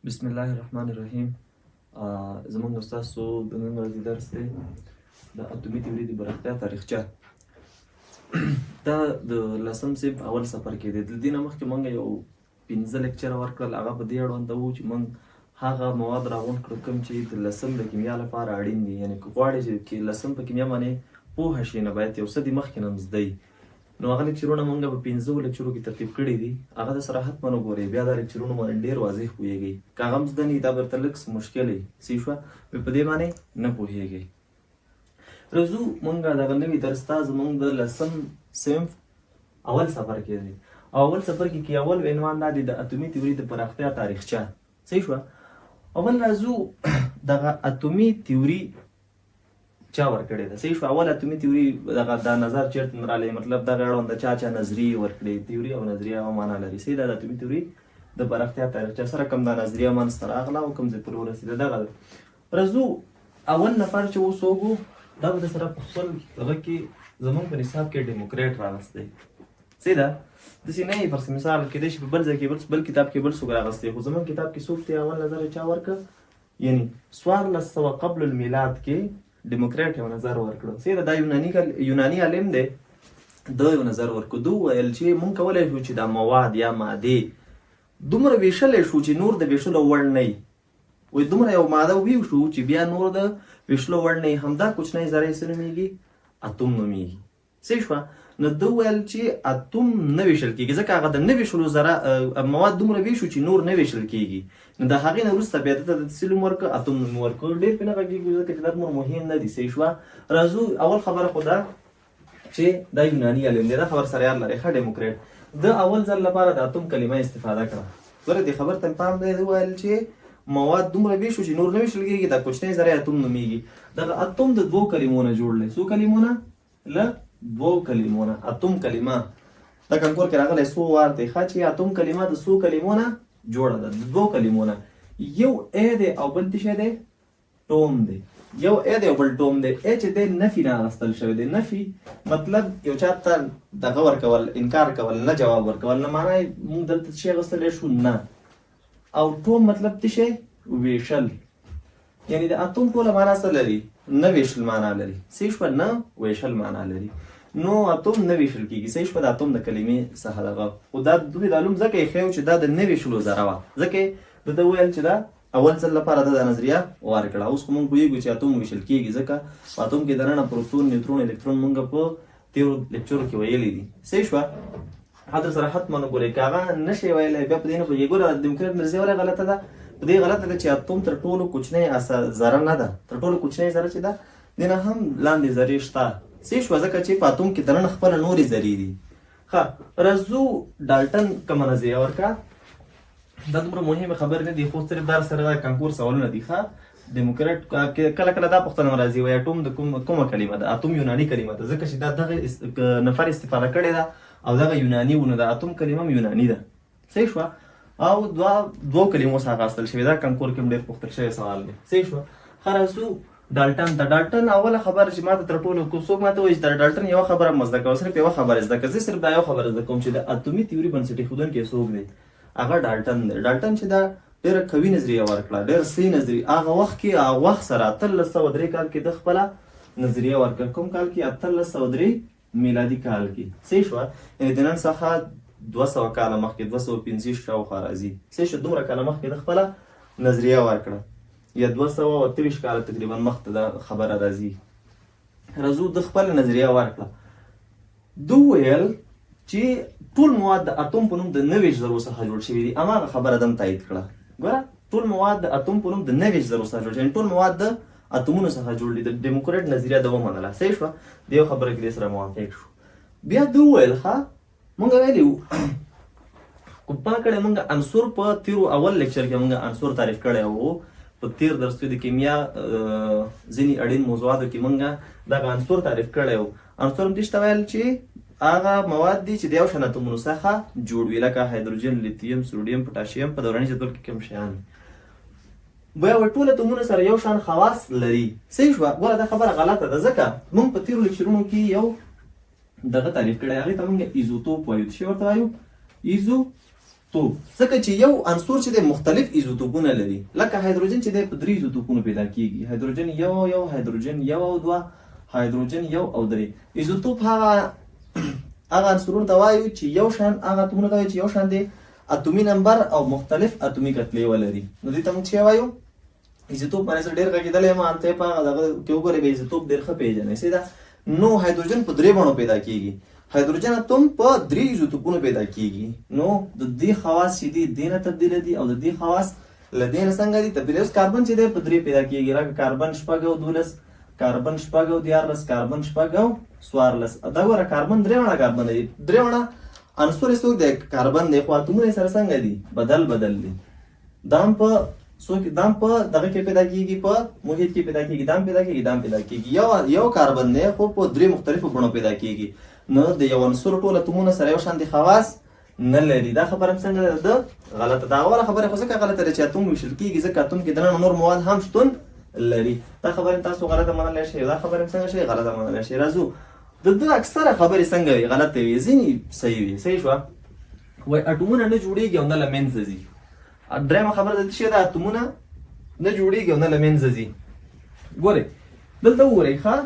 بسم الله الرحمن الرحیم. زمونږ ستاسو د نن ورځې درس دی د اتومي تیوري د پراختیا تاریخچه. دا د لسم صنف اول سفر کې دی. د دې نه مخکې مونږ یو پنځه لیکچره ورکړل، هغه په دې اړوند وو چې مونږ هغه مواد راغونډ کړو کوم چې د لسم د کیمیا لپاره اړین دي. یعنې که غواړې چې لسم په کیمیا باندې پوه شې، نو باید یو څه دې مخکې نه هم زده وي. نو هغه لیکچرونه مونږ په پنځو لیکچرو کې ترتیب کړي دي، هغه د سره حتما وګورئ، بیا دا لیکچرونو باندې ډیر واضح پوهیږئ. که هغه هم زده نه وي، دا به درته لږ څه مشکل وي، صحیح شوه؟ بیا په دې باندې نه پوهیږئ. راځو مونږ دغه نوي درس ته. زمونږ د لسم صنف اول سفر کې دی، او اول سفر کې اول عنوان دا دی، د اتومي تیوري د پراختیا تاریخچه. صحیح شوه؟ اول راځو دغه اتومي تیوري چا ورکړې ده. صحیح شو؟ اول اتومي تیوري دغه دا نظر چېرته نه رالی، مطلب دغه اړوند چا چا نظریې ورکړې. تیوري او نظریه او معنا لري، صحیح ده؟ د اتومي تیوري د پراختیا تاریخچه سره کوم دا نظریه منځته راغله او کوم ځای پورې ورسېده، دغه ده. راځو اول نفر چې اوس وګو، دا به سره په خپل دغه کې زمونږ په نصاب کې ډیموکریټ راغستی، صحیح ده؟ داسې نه یې، فرض مثال کېدای شي په بل ځای کې بل کتاب کې بل څوک راغستی، خو زمونږ کتاب کې څوک دی؟ اول نظر یې چا ورکړ؟ یعنی 1400 قبل المیلاد کې ډیموکراټ یو نظر ورکړو. صحیح ده؟ دا یوناني عالم دی، ده یو نظر ورکړو. ده وویل چې مونږ کولای شو چې دا مواد یا مادې دومره ویشلی شو چې نور د ویشلو وړ نه وي. وایي دومره یو ماده ویشو چې بیا نور د ویشلو وړ نه وي، همدا کوچنۍ ذره یې څه نومیږي؟ اتوم نومیږي. صحیح شوه؟ نو ده ویل چې اتوم نه ویشل کیږي، ځکه هغه د نه ویشلو ذره مواد دومره ویشو چې نور نه ویشل کیږي. نو د هغې نه وروسته بیا ده ته د څه نوم ورکړ؟ اتوم نوم ورکړ. ډېر پرې نه غږېږو، ځکه چې دا دومره مهم نه دي. صحیح شوه؟ راځو اول خبره خو دا چې دا یوناني عالم دی، دا خبر سره یاد لرئ ښه، ډیموکریټ. ده اول ځل لپاره د اتوم کلمه استفاده کړه. ګوره دې خبر ته پام دی، ده ویل چې مواد دومره ویشو چې نور نه ویشل کیږي، دا کوچنۍ ذره اتوم نومیږي. دغه اتوم د دوو کلمو نه جوړ دی. څو کلمو نه؟ له دوو کلمو نه. اتوم کلمه دا کنکور کې راغلی څو وار دی ښه، چې اتوم کلمه د څو کلمو نه جوړه ده؟ د دوو کلمو نه. یو ای دی او بل څه شی دی؟ ټوم دی. یو ای دی او بل ټوم دی. ای چې دی نفي نه اخیستل شوی دی. نفي مطلب یو چا ته دغه ورکول، انکار کول، نه جواب ورکول. نه معنا یې موږ دلته څه شی اخیستلی شو؟ نه. او ټوم مطلب څه شی؟ ویشل. یعنی د اتوم ټوله معنا څه لري؟ نه ویشل معنا لري. صحیح شوه؟ نه ویشل معنا لري، نو اتوم نه ویشل کیږي. صحیح شوه؟ د اتوم د کلمې څخه دغه خو دا دوی د علوم ځکه یې ښیو چې دا د نه ویشلو ذره وه، ځکه یې ده ویل چې دا اول ځل لپاره ده دا نظریه ورکړه. اوس خو موږ پوهېږو چې اتوم ویشل کیږي، ځکه په اتوم کې دننه پروتون، نیوترون، الکترون موږ په تیرو لیکچرو کې ویلي دي. صحیح شوه؟ حاضر سره حتما وګورئ، که هغه نه شي ویلی بیا په دې نه پوهېږي. ګوره دیموکرات نظریه ولې غلطه ده؟ په دې غلطه ده چې اتوم تر ټولو کوچنۍ ذره نه ده. تر ټولو کوچنۍ ذره چې ده، دې نه هم لاندې ذرې شته. صحیح شوه؟ ځکه چې په اتوم کې دننه خپله نورې ذرې دي. ښه، راځو ډالټن کومه نظریه ورکړه. دا دومره مهمه خبرې نه دي، خو صرف دا سره دا کنکور سوالونه دي ښه. دیموکرات کله کله دا پوښتنه راځي، وایي اټوم د کومه کلمه ده؟ اتوم یوناني کلمه ده، ځکه چې دا دغه نفر استفاده کړې ده او دغه یوناني و، نو د اتوم کلمه هم یوناني ده. صحیح شوه؟ او دوو کلمو څخه اخیستل شوې ده. کنکور کې هم ډېر پوښتل شوی سوال دی. صحیح شوه؟ ښه، راځو ډالټن ته. ډالټن اوله خبره چې ماته تر ټولو کو څوک ماته وایي چې د ډالټن یوه خبره مه زده کوه، صرف یوه خبره زده کړه، زه صرف دا یو خبره زده کوم چې د اتومي تیوري بنسټ ایښودونکی څوک دی؟ هغه ډالټن دی. ډالټن چې دا ډېره قوي نظریه ورکړه، ډېره صحیح نظریه هغه وخت کې، هغه وخت سره 1803 کال کې ده خپله نظریه ورکړه. کوم کال کې؟ 1803 میلادي کال کې. صحیح شوه؟ یعنې د نن څخه 200 کاله مخکې، 225 شاوخوا راځي. صحیح شوه؟ دومره کاله مخکې ده خپله نظریه ورکړه، یا 228 کاله تقریبا مخته دا خبره راځي. راځو، ده خپله نظریه ورکړه. ده وویل چې ټول مواد د اتوم په نوم د 29 ذرو څخه جوړ شوي دي. هماغه خبره دم تایید کړه. ګوره، ټول مواد د اتوم په نوم د 29 ذرو څخه جوړ شوي، ټول مواد د اتومونو څخه جوړ دي. د ډیموکریټ نظریه ده ومنله. صحیح شوه؟ د یو خبره کې دې سره موافق شو. بیا ده وویل ښه، مونږ ویلي وو، کوم پام کړی، مونږ عنصر په تیرو اول لیکچر کې مونږ عنصر تعریف کړی وو. په تیر درس کې د کیمیا ځینې اړین موضوعاتو کې مونږ دغه عنصر تعریف کړی وو. عنصر هم دې ته ویل چې هغه مواد دي چې د یو شان اتومونو څخه جوړ وي، لکه هایدروجن، لیتیم، سوډیم، پوټاشیم، په دوراني جدول کې کوم شیان بیا وایي ټول اتومونه سره یو شان خواص لري. صحیح شوه؟ ګوره دا خبره غلطه ده، ځکه مونږ په تیرو لیکچرونو کې یو دغه تعریف کړی، هغې ته مونږ ایزوتوپ وایو. څه شی ورته وایو؟ ایزوتوپ. ایزوتوپ، ځکه چې یو عنصر چې دی مختلف ایزوتوپونه لري. لکه هایدروجن چې دی په درې ایزوتوپونو پیدا کیږي، هایدروجن یو او یو، هایدروجن یو او دوه، هایدروجن یو او درې. ایزوتوپ هغه هغه عنصرونو ته وایو چې یو شان، هغه اتومونو ته وایو چې یو شان دی اتومي نمبر او مختلف اتومي کتلې ولري. نو دې ته موږ څه وایو؟ ایزوتوپ باندې زه ډېر غږېدلی یم، هلته یې په هغه دغه کې وګورئ، بیا ایزوتوپ ډېر ښه پېژنئ. صحیح ده. نو هایدروجن په درې بڼو پیدا کیږي، هایدروجن اتوم په درې ایزوتوپونو پیدا کیږي. نو د دې خواص چې دي دې نه تبدیل دي او د دې خواص له دې نه څنګه دي تبدیل. اوس کاربن چې دی په درې پیدا کیږي، لکه کاربن 6 او 12، کاربن 6 او 13، کاربن 6 او 14. دا ګوره کاربن درې واړه کاربن دي، درې واړه عنصر یې څوک دی؟ کاربن دی، خو اتومونه یې سره څنګه دي؟ بدل بدل دي. دام په څوک دام په دغه کې پیدا کیږي، په محیط کې پیدا کیږي، دام پیدا کیږي، دام پیدا کیږي. یو یو کاربن دی خو په درې مختلفو بڼو پیدا کیږي. نو د یو عنصر ټول اتومونه سره یو شان دي خواص نه لري. دا خبره هم څنګه ده؟ غلطه ده. اوله خبره خو ځکه غلطه ده چې اتوم ویشل کیږي، ځکه اتوم کې دننه نور مواد هم شتون لري. دا خبره تاسو غلطه منلی شئ، دا خبره هم څنګه شئ؟ غلطه منلی شئ. راځو د ده اکثره خبرې څنګه وي؟ غلطه وي، ځینې صحیح وي. صحیح شوه. وایي اټومونه نه جوړیږي او نه له منځه ځي. درېیمه خبره د څه ده؟ اتومونه نه جوړیږي او نه له منځه ځي. ګورئ دلته وګورئ، ښه،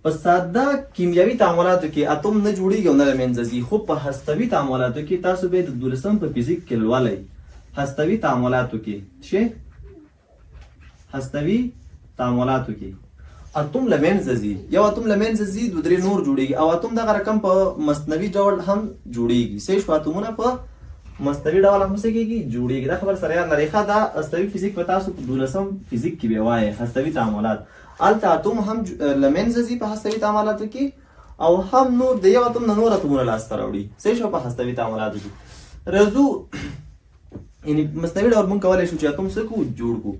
په ساده کیمیاوي تعاملاتو کې اتوم نه جوړیږي او نه له منځه ځي، خو په هستوي تعاملاتو کې تاسو به د دولسم په فزیک کې لولئ، هستوي تعاملاتو کې چې هستوي تعاملاتو کې اتوم له منځه ځي، یو اتوم له منځه ځي، دوه درې نور جوړیږي، او اتوم دغه رقم په مصنوعي ډول هم جوړیږي. صحیح شو. اتومونه په مصنوعي ډول هم څه کېږي؟ جوړیږي. دا خبره سره یاد لرئ. ښه، دا هستوي فزیک به تاسو په دولسم فزیک کې بیا وایئ، هستوي تعاملات. هلته اتوم هم له منځه ځي په هستوي تعاملاتو کې، او هم نور د یو اتوم نه نور اتومونه لاسته راوړي. صحیح شو. په هستوي تعاملاتو کې راځو، یعنی مصنوعي ډول مونږ کولای شو چې اتوم څه کو؟ جوړ کو.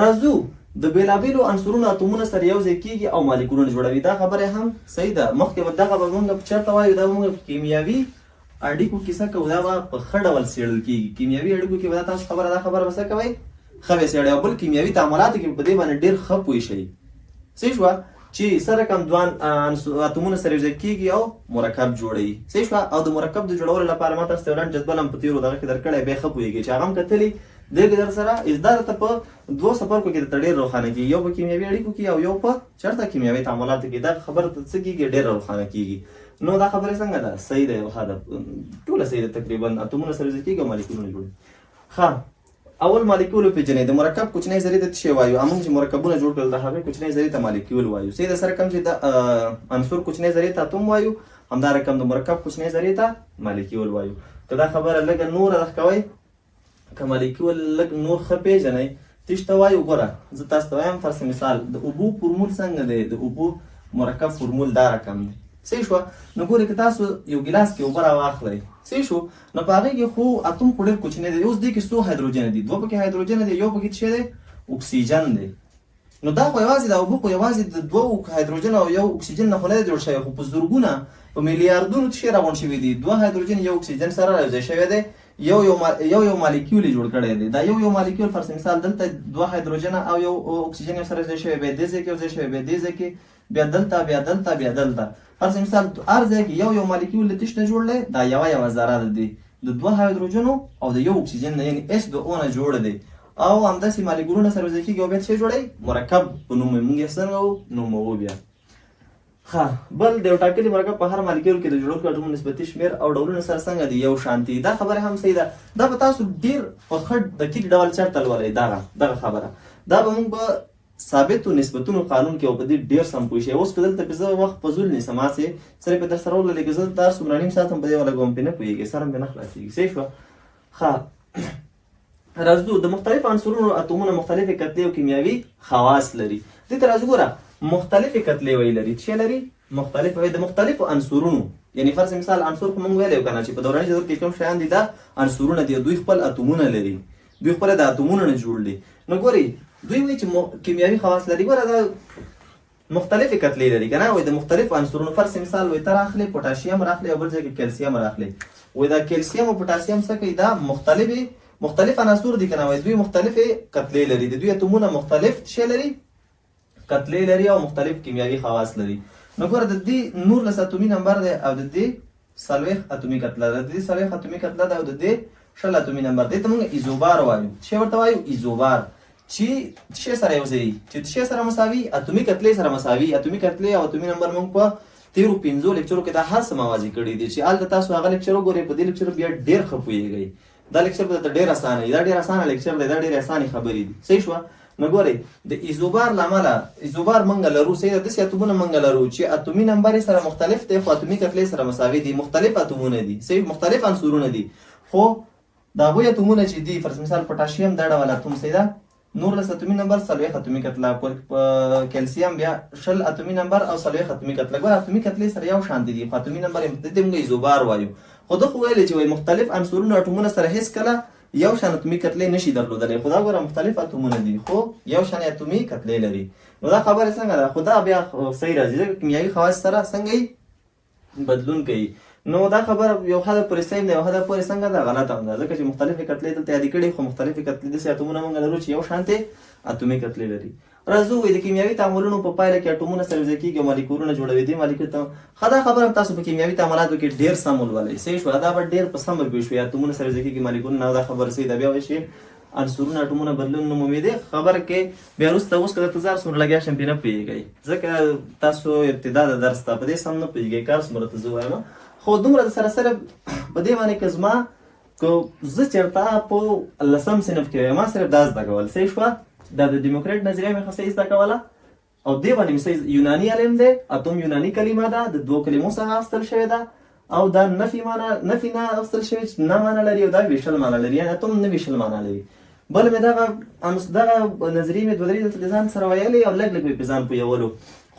راځو د بېلابېلو عنصرونو اتومونه سره یو ځای کېږي او مالیکولونه جوړوي. دا خبره هم صحیح ده. مخکې به دغه به مونږ چېرته وایو؟ دا به مونږ په کیمیاوي اړیکو کې څه کوو؟ دا به په ښه ډول څېړل کېږي. کیمیاوي اړیکو کې به دا تاسو خبره، دا خبره به څه کوئ؟ ښه به څېړئ. او بل کیمیاوي تعاملاتو کې په دې باندې ډېر ښه پوه شئ. صحیح شوه. چې څه رقم دوه اتومونه سره یوځای کېږي او مرکب جوړوي. صحیح شوه. او د مرکب د جوړولو لپاره ما تاسو ته یو لنډ جدول هم په تېرو دغه کې درکړی، بیا ښه پوهېږئ چې هغه هم کتلي دی کې در سره دا درته په دوو څپرکو کې درته ډېر روښانه کېږي، یو په کیمیاوي اړیکو کې او یو په چېرته کیمیاوي تعاملاتو کې. دا خبره ته څه کېږي؟ ډېره روښانه کېږي. نو دا خبره څنګه ده؟ صحیح ده، یو ښه ده، ټوله صحیح ده تقریبا. اتومونه سره یوځای کېږي او مالیکولونه جوړوي. ښه، اول مالیکول وپېژنئ. د مرکب کوچنۍ ذرې ته څه شی وایو؟ موږ چې مرکبونه جوړ کړل د هغې کوچنۍ ذرې ته مالیکول وایو. صحیح ده. سره کوم چې د عنصر کوچنۍ ذرې ته اتوم وایو، همدا رقم د مرکب کوچنۍ ذرې ته مالیکول وایو. که دا خبره لږه نوره دغه کوئ، که مالیکول لږ نور ښه پېژنئ تش ته وایو، ګوره زه تاسو ته وایم، فرض مثال د اوبو فورمول څنګه دی؟ د اوبو مرکب فورمول دا رقم دی. صحیح شوه. نو ګورئ که تاسو یو ګیلاس کې اوبه راواخلئ، صحیح شو، نو په هغې کې خو اتوم خو ډېر کوچنی دی. اوس دې کې څو هایدروجن دي؟ دوه پکې هایدروجن دی، یو پکې څه دی؟ اکسیجن دی. نو دا خو یوازې دا اوبه خو یوازې د دوو هایدروجن او یو اکسیجن نه خو نه دی جوړ شوی، خو په زرګونه په میلیاردونو څه راغونډ شوي دي. دوه هایدروجن یو اکسیجن سره راوځای شوی دی، یو یو یو یو مالیکیول یې جوړ کړی دی. دا یو یو مالیکیول فرض مثال دلته دوه هایدروجن او یو اکسیجن یو سره ځای شوی، بیا دې ځای کې یو ځای شوی، بیا دې ځای کې، بیا دلته، بیا دلته، بیا دلته. فرض مثال هر ځای کې یو یو مالیکیول له تش نه جوړ دی. دا یوه یوه ذره ده دی د دوه هایدروجنو او د یو اکسیجن نه، یعنی اچ دوه او نه جوړ دی، او همداسې مالیکولونه سره ځای کېږي او بیا څه جوړوي؟ مرکب په نوم یې موږ یې څنګه نوموو بیا. ښه، بل د یو ټاکلي مرکب په هر مالیکول کې د جوړونکو اټومونو نسبتي شمېر او ډولونه سره څنګه دي؟ یو شان دي. دا خبره هم صحیح ده. دا به تاسو ډېر په ښه دقیق ډول چېرته لولئ؟ دغه دغه خبره دا به موږ په ثابتو نسبتونو قانون کې او په دې ډېر سم پوه شئ. اوس که دلته پې زه وخت فضول نیسم، هسې سره پې در سره ولګېږي، زه دلته هر څومره نیم ساعت هم په دې ولګوم پې نه پوهېږي، سر هم پې نه خلاصېږي. صحیح شوه. ښه، راځو د مختلفو عنصرونو اتومونه مختلفې کتلې او کیمیاوي خواص لري. دې ته راځو. ګوره، مختلفې کتلې وایي لري، څه لري؟ مختلف وایي د مختلفو عنصرونو، یعنی فرض مثال عنصر خو مونږ ویلی که نه چې په دوراني جدول کې کوم شیان دي دا عنصرونه دي، دوی خپل اتومونه لري، دوی خپل د اتومونو نه جوړ دي. نو ګورئ دوی وایي چې کیمیاوي خواص لري. ګوره دا مختلفې کتلې لري که نه، وایي د مختلفو عنصرونو. فرض مثال وایي ته راخلې پوټاشیم راخلې او بل ځای کې کلسیم راخلې، وایي دا کلسیم او پوټاشیم څه کوي؟ دا مختلفې مختلف عناصر دي که نه، وایي دوی مختلفې کتلې لري، د دوی اتومونه مختلف شی لري، کتلې لري او مختلف کیمیاوي خواص لري. نو ګوره د دې 19 اتومي نمبر دی او د دې 40 اتومي کتله ده، د دې 40 اتومي کتله ده او د دې 20 اتومي نمبر. دې ته موږ ایزوبار وایو. څه ورته وایو؟ ایزوبار. چې څه سره یو ځای، چې څه سره مساوي؟ اتومي کتلې سره مساوي. اتومي کتلې او اتومي نمبر موږ په تیرو 5 لیکچرو کې دا هر څه ما واضح کړي دي، چې هلته تاسو هغه لیکچر وګورئ. په دې لیکچر بیا ډېر ښه پوهېږئ. دا لیکچر به درته ډېر اسانه وي. دا ډېر اسانه لیکچر دی، دا ډېرې اسانې خبرې دي. صحیح شوه؟ نو ګورئ، د ایزوبار له امله ایزوبار مونږ لرو، صحیح ده، داسې اتومونه مونږ لرو چې اتومي نمبر یې سره مختلف دی، خو اتومي کتلې سره مساوي دي. مختلف اتومونه دي، صحیح، مختلف عنصرونه دي، خو د هغوی اتومونه چې دي، فرض مثال پوټاشیم دا ډول اتوم، صحیح ده، 19 اتومي نمبر، 40 اتومي کتله. کلسیم بیا 20 اتومي نمبر او 40 اتومي کتله. ګوره، اتومي کتلې سره یو شان دي، خو اتومي نمبر یې دې ته موږ ایزوبار وایو. خو ده خو ویلې چې وایي مختلف عنصرونه اټومونه سره هېڅ کله یو شان اتومي کتلې نشي درلودلی. خو دا ګوره، مختلف اتومونه دي خو یو شان اتومي کتلې لري. نو دا خبره څنګه ده؟ خو دا بیا صحیح راځي، ځکه کیمیاوي خواص سره څنګه بدلون کوي. نو دا خبره یو حده پورې صحیح ده، یو حده پورې څنګه ده؟ غلطه هم ده، ځکه چې مختلفې کتلې دلته یادې کړي، خو مختلفې کتلې داسې اتومونه موږ لرو چې یو شانتې اتومي کتلې لري. راځو، وایي د کیمیاوي تعاملونو په پایله کې اټومونه سره یوځای کېږي او مالیکولونه جوړوي. دې مالیکول ته ښه دا خبره هم تاسو په کیمیاوي تعاملاتو کې ډېر سم ولولئ. صحیح شوه؟ دا به ډېر په سمه پوه شوئ. اتومونه سره یوځای کېږي، مالیکولونه، دا خبره صحیح ده. بیا وایي چې عنصرونه اټومونه بدلون نه مومي. دې خبره کې بیا وروسته اوس که درته زه هر څومره لګیا شم پرې نه پوهېږئ، ځکه تاسو ابتدا د درس ته په دې سم نه پوهېږئ، که هر څومره ته زه وایم. خو دومره د سره سره په دې باندې که زه چېرته په لسم صنف کې وایم، ما صرف دا زده کول، صحیح شوه، دا د دیموکریټ نظریه مې ښه صحیح زده کوله او دې باندې مې صحیح. یوناني عالم دی، اتوم یوناني کلمه ده، د دوو کلمو څخه اخیستل شوې ده او دا نفي معنا، نفي نه اخیستل شوې چې نه معنا لري او دا ویشل معنا لري، یعنې اتوم نه ویشل معنا لري. بل مې دغه نظریې مې دوه درې دلته ځان سره ویلې او لږ لږ مې په ځان پوهولو.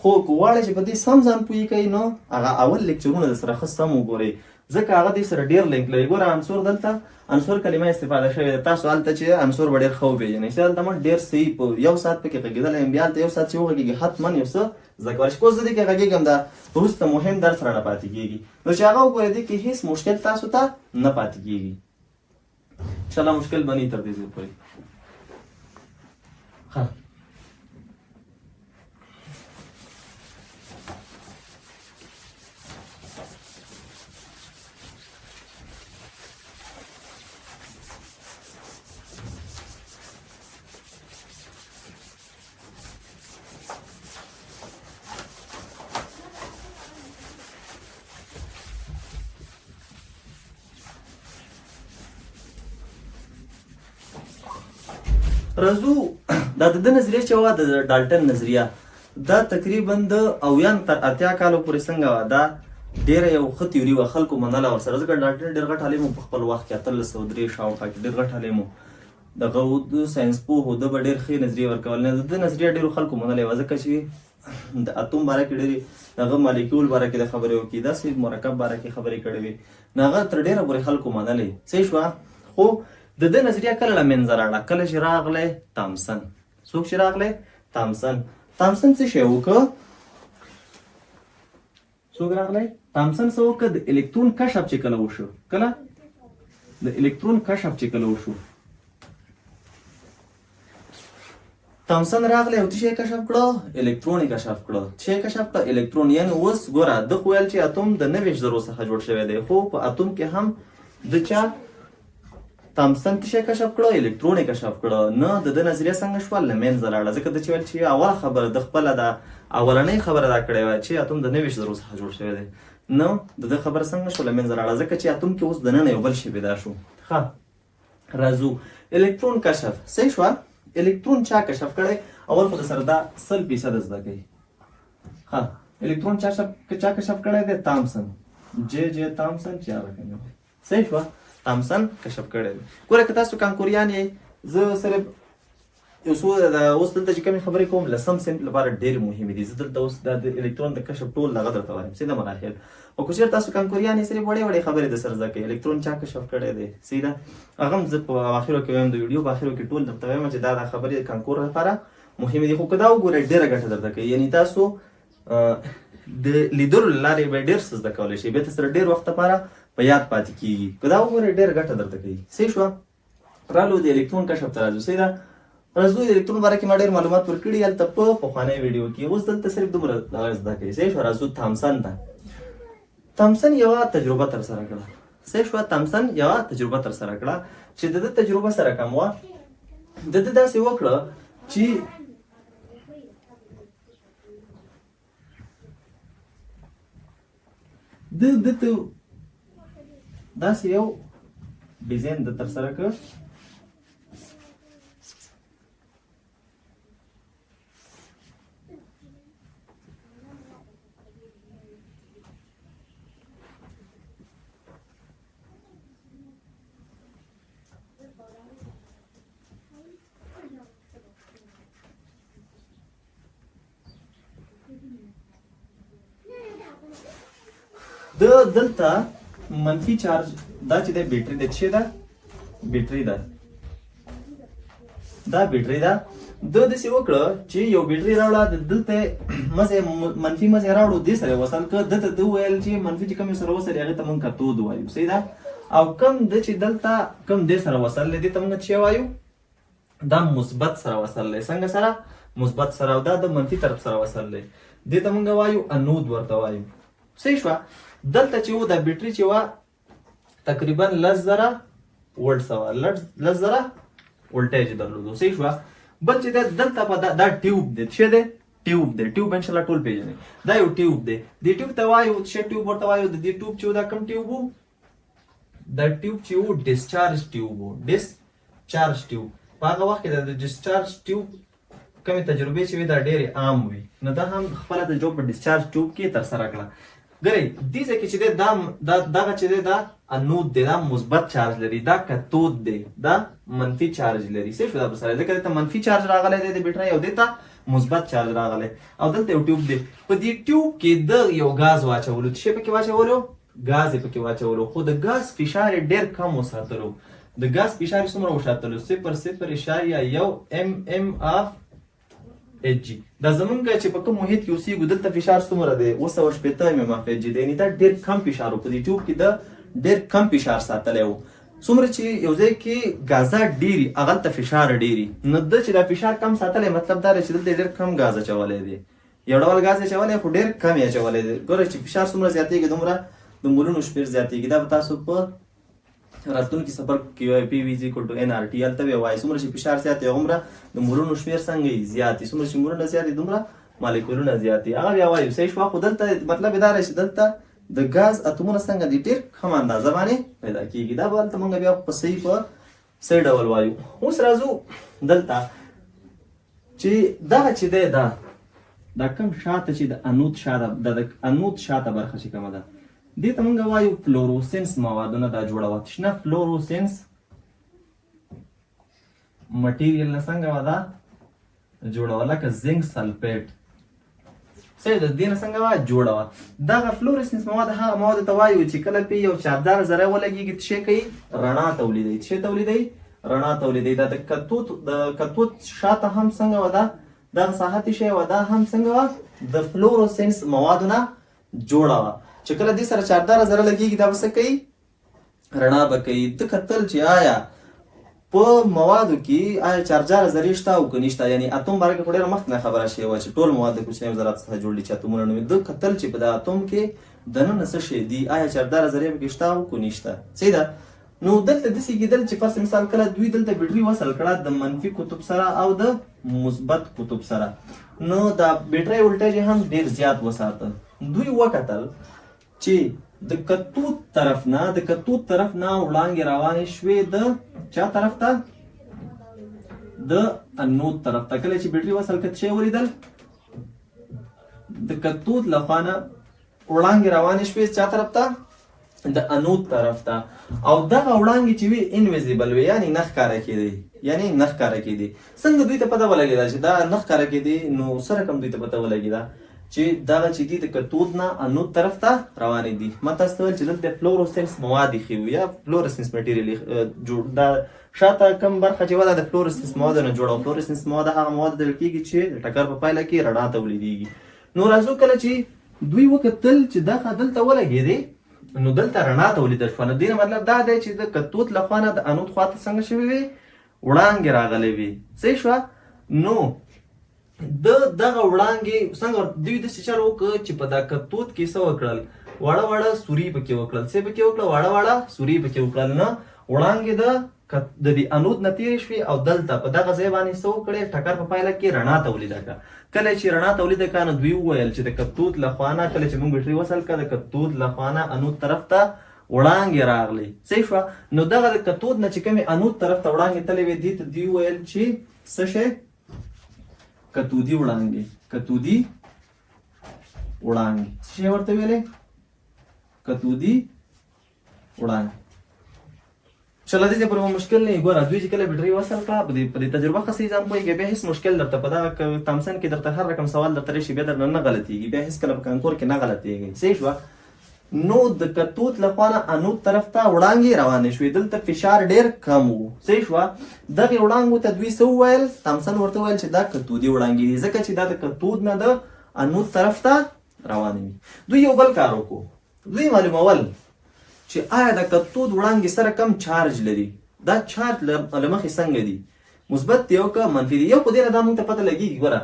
خو که غواړئ چې په دې سم ځان پوه کړئ، نو هغه اول لیکچرونه در سره ښه سم وګورئ، ځکه هغه دې سره ډېر لینک لري. ګوره، عنصر، دلته عنصر کلمه استفاده شوې ده. تاسو هلته چې عنصر به ډېر ښه وپېژنئ، چې هلته ما ډېر صحیح په یو ساعت پکې غږېدلی یم. بیا هلته یو ساعت چې وغږېږي، حتما یو څه زده کولی شي. اوس زه دې کې غږېږم، دا وروسته مهم درس رانه پاتې کېږي. نو چې هغه وګورئ، دې کې هېڅ مشکل تاسو ته نه پاتې کېږي انشاءالله. مشکل به نه تر دې ځایه پورې. ښه، راځو، دا د ده نظریه چې وه، د ډالټن نظریه، دا تقریبا د 70 تر 80 کالو پورې څنګه وه؟ دا ډېره یو ښه تیوري وه، خلکو منله ورسره، ځکه ډالټن ډېر غټ عالم و په خپل وخت کې، 1803 شاوخوا کې ډېر غټ عالم و. دغه و ساینس پوه و، ده به ډېر ښې نظریې ورکولې. د ده نظریه ډېرو خلکو منلې وه، ځکه چې د اتوم باره کې ډېرې دغه مالیکول باره کې د خبرې وکړي، داسې مرکب باره کې خبرې کړې وې، نو هغه تر ډېره پورې خلکو منلې. صحیح شوه؟ خو د ده نظریه کله له منځه راړه؟ کله چې راغلی تامسن. څوک چې راغلی؟ تامسن. تامسن څه شی وکړ؟ څوک راغلی؟ تامسن څه وکړ؟ د الکترون کشف چې کله وشو، کله د الکترون کشف چې کله وشو، تامسن راغلی او څه شی کشف کړو؟ الکترون یې کشف کړو. څه شی کشف کړو؟ الکترون. یعنی اوس ګوره، ده خو ویل چې اتوم د 29 ذرو څخه جوړ شوی دی، خو په اتوم کې هم د چا تامسن څه شی کشف کړو؟ الکترون یې کشف کړو. نه د ده نظریه څنګه شوه؟ له منځه لاړه، ځکه ده چې ویل چې اوله خبره ده خپله دا اولنۍ خبره دا کړې وه چې اتوم د 29 ذرو څخه جوړ شوی دی. نو د ده خبره څنګه شوه؟ له منځه لاړه، ځکه چې اتوم کې اوس دننه یو بل شی پیدا شو. ښه، راځو الکترون کشف. صحیح شوه؟ الکترون چا کشف کړی؟ اول خو د سره دا 100% زده کوي. ښه، الکترون چا کشف کړی دی؟ تامسن، جې جې تامسن چې هغه کوي. صحیح شوه؟ تامسن کشف کړی دی. ګوره، که تاسو کانکوریان یئ، زه صرف یو څو د اوس دلته چې کومې خبرې کوم، لسم صنف لپاره ډېرې مهمې دي. زه دلته اوس دا د الکترون د کشف ټول دغه درته وایم، صحیح ده، مراحل. او که چېرې تاسو کانکوریان یې، صرف وړې وړې خبرې د سره زده کوئ. الکترون چا کشف کړی دی، صحیح ده، هغه هم زه په اواخرو کې وایم، د ویډیو په اخرو کې ټول درته وایم چې دا د خبرې کانکور لپاره مهمې دي. خو که دا وګورئ، ډېره ګټه درته کوي. یعنی تاسو د لیدلو له لارې به ډېر څه زده کولی شئ، بیا سره ډېر وخت لپاره په یاد پاتې کېږي. که دا وګورئ، ډېره ګټه درته کوي. صحیح شوه؟ رالو د الکترون کشف ته راځو. صحیح ده، راځو. د الکترون باره کې ما ډېر معلومات ورکړي هلته په پخوانۍ ویډیو کې. اوس دلته صرف دومره دغه زده کوي. صحیح شوه؟ راځو تامسن ته. تامسن یوه تجربه ترسره کړه. صحیح شوه؟ تامسن یوه تجربه ترسره کړه چې د ده تجربه سره کم وه. د ده داسې وکړه چې د ده ته داسې یو ډیزاین د ترسره کړ. د دلته منفي چارج دا چې د بیټری د څه ده، بیټری ده، دا بیټری ده. د داسې وکړه چې یو بیټری راوړه، د دلته مزه منفي مزه راوړو، دې سره وصل کړ. دته د ویل چې منفي چې کوم سره وصل هغه ته مونږ کتود وایو، صحیح ده؟ او کم د چې دلته کم دې سره وصل دی، دې ته مونږ څه وایو؟ دا مثبت سره وصل دی. څنګه سره؟ مثبت سره. او دا د منفي طرف سره وصل دی، دې ته مونږ وایو انود ورته وایو، صحیح شوه؟ دلته چې و دا بیټری چې وه تقریبا 10,000 ولټ سوه، 10,000 ولټیج درلودو، صحیح شوه؟ بل چې ده دلته په دا ټیوب دی، څه دی؟ ټیوب دی. ټیوب ان شاء الله ټول پیژنئ. دا یو ټیوب دی، دې ټیوب ته وایو څه ټیوب ورته وایو؟ د دې ټیوب چې دا کوم ټیوب وو؟ دا ټیوب چې وو ډیسچارج ټیوب وو، ډیسچارج ټیوب. په هغه وخت کې د ډیسچارج ټیوب کومې تجربې چې وي دا ډېرې عام وي، نو دا هم خپله تجربه په ډیسچارج ټیوب کې ترسره کړه. ګورئ دې ځای کې چې دی دا دغه چې دی دا انود دی، دا مثبت چارج لري، دا کتود دی، دا منفي چارج لري، صحیح شو؟ دا به سره ځکه دلته منفي چارج راغلی دی د بیټرۍ او دې ته مثبت چارج راغلی. او دلته یو ټیوب دی، په دې ټیوب کې د یو ګاز واچولو، څه شی پکې واچولو؟ ګاز یې پکې واچولو، خو د ګاز فشار یې ډېر کم وساتلو. د ګاز فشار یې څومره وساتلو؟ 0.01 ام ام اف ایچ جي. دا زمونږ چې په کوم محیط کې اوسېږو دلته فشار څومره دی؟ 760 ام ام اف ایچ جي دی. یعنې دا ډېر کم فشار و، په دې ټیوب کې د ډېر کم فشار ساتلی و. څومره چې یو ځای کې ګازات ډېري هغلته فشار ډېري، نو ده چې دا فشار کم ساتلی مطلب دا دی چې دلته یې ډېر کم ګاز اچولی دی. یو ډول ګاز یې اچولی خو ډېر کم یې اچولی دی. ګورئ چې فشار څومره زیاتېږي دومره د مولونو شمېر زیاتېږي. دا به تاسو په راتلونکي سفر کې وایي، پی وی ایکول ټو ان ار ټي، هلته به وایي څومره چې فشار زیات وي هغومره د مولونو شمېر څنګه وي؟ زیات وي. څومره چې مولونه زیات وي دومره مالیکولونه زیات وي، هغه بیا وایو، صحیح شوه؟ خو دلته مطلب یې دا دی چې دلته د ګاز اتومونه څنګه دي؟ ډېر کم اندازه باندې پیدا کېږي. دا به هلته مونږ بیا په صحیح ډول وایو. اوس راځو دلته چې دغه چې دی دا کوم شاته چې د انود شاته، د انود شاته برخه چې کومه ده دې ته مونږ وایو فلوروسنس موادونه دا جوړه وه، شنه فلوروسنس مټیریل نه څنګه وه دا جوړه وه، لکه زنک سلفیټ، صحیح ده؟ دې نه څنګه وه جوړه وه. دغه فلوریسنس مواد هغه موادو ته وایو چې کله پې یو چاپدار ذره ولګېږي څه شی کوي؟ رڼا تولیدوي. څه شی تولیدوي؟ رڼا تولیدوي. دا د کتوت شاته هم څنګه وه؟ دا دغه ساحه څه شی وه؟ دا هم څنګه وه؟ د فلوروسنس موادو نه جوړه وه چې کله دې سره چاپداره ذره لګېږي دا به څه کوي؟ رڼا به کوي. ده کتل چې آیا په موادو کې آیا چارجاره ذرې شته او که نشته. یعنی اتوم باره کې خو ډېره مخکې نه خبره شوې وه چې ټول مواد د کوچنیو ذراتو څخه جوړ دي چې اتومونه نومي. ده کتل چې په د اتوم کې دننه څه شی دي، آیا چارجاره ذرې پکې شته او که نشته، صحیح ده؟ نو دلته داسې کېدل چې فرض مثال کله دوی دلته بیټري وصل کړه د منفي قطب سره او د مثبت قطب سره، نو دا بیټري ولټیج هم ډېر زیات وساته. دوی وکتل چې د کتوت طرف نه وړانګې روانې شوې د چا طرف ته؟ د انود طرف ته. کله چې بیټري وصل کړه څه ولیدل؟ د کتوت له خوا نه وړانګې روانې شوې چا طرف ته؟ د انود طرف ته. او دغه وړانګې چې وي انویزیبل وي، یعنی نه ښکاره کېدې، یعنی نه ښکاره کېدې. څنګه دوی ته پته ولګېده چې دا نه ښکاره کېدې؟ نو څه رقم دوی ته پته ولګېده چې دغه چې دي د کتود نه انود طرف ته روانې دي؟ ما تاسو ته ویل چې دلته فلوروسنس مواد ایښي وو یا فلوروسنس مټیریل جوړ، دا شاته کوم برخه چې وه دا د فلوروسنس موادو نه جوړه او فلوروسنس مواد هغه مواد بلل کېږي چې د ټکر په پایله کې رڼا تولیدېږي. نو راځو، کله چې دوی وکتل چې دغه دلته ولګېدې نو دلته رڼا تولیده شوه، نو دې نه مطلب دا دی چې د کتود له خوا نه د انود خوا ته څنګه شوې وې؟ وړانګې راغلې وې، صحیح شوه؟ نو د دغه وړانګې څنګه دوی داسې چل وکړ چې په دا کتود کې څه وکړل؟ واړه واړه سوري پکې وکړل. څه پکې وکړه؟ واړه واړه سوري پکې وکړل. نه وړانګې د دې انود نه تېرې شوې او دلته په دغه ځای باندې څه وکړې؟ ټکر په پایله کې رڼا تولیده کړه. کله چې رڼا تولیده کړه نو دوی وویل چې د کتود له خوا نه کله چې موږ بیټري وصل کړه، د کتود له خوا نه انود طرف ته وړانګې راغلې. صحیح شوه؟ نو دغه د کتود نه چې کومې انود طرف ته وړانګې تللې وې، دې ته دوی وویل چې څه شی؟ کتودي وړانګې. کتودي وړانګې څه شی ورته ویلې؟ کتودي وړانګې. ان شاء الله دې پر مشکل نه ګوره. دوی چې کله بیټري وصل کړه، په دې تجربه ښه صحیح ځان پوهېږي، بیا هېڅ مشکل درته په دغه تامسن کې درته هر رقم سوال درته راشي بیا درنه نه غلطېږي، بیا هېڅ کله په کانکور کې نه غلطېږي. صحیح شوه؟ نو د کتوت له خوا نه انود طرف ته وړانګې روانې شوې. دلته فشار ډېر کم و. صحیح شوه؟ دغې وړانګو ته دوی څه وویل؟ تامسن ورته وویل چې دا کتودي وړانګې دي، ځکه چې دا د کتود نه د انود طرف ته روانې وي. دوی یو بل کار وکړو، دوی معلومول چې آیا د کتود وړانګې سره کم چارج لري، دا چارج له مخې څنګه دي، مثبت دی او که منفي دی. یو خو دې نه دا موږ ته پته لګېږي ګوره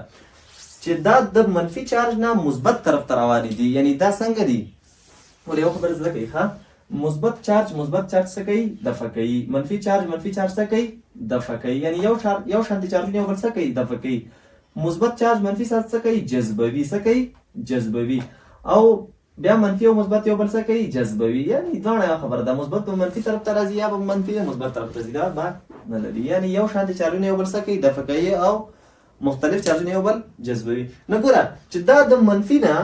چې دا د منفي چارج نه مثبت طرف ته روانې دي، یعنی دا څنګه دي. ګوره یو خبره زده کوي، ښه، مثبت چارج مثبت چارج څه کوي؟ دفع کوي. منفي چارج منفي چارج څه کوي؟ دفع کوي. یعنی یو شانتي چارجونه یو بل څه کوي؟ دفع کوي. مثبت چارج منفي چارج څه کوي؟ جذبوي. څه کوي؟ جذبوي. او بیا منفي او مثبت یو بل څه کوي؟ جذبوي. یعنی دواړه یو خبره ده، مثبت به منفي طرف ته راځي یا به منفي مثبت طرف ته ځي، دا باک نه لري. یعنی یو شان چارجونه یو بل څه کوي؟ دفع کوي، او مختلف چارجونه یو بل جذبوي. نو ګوره چې دا د منفي نه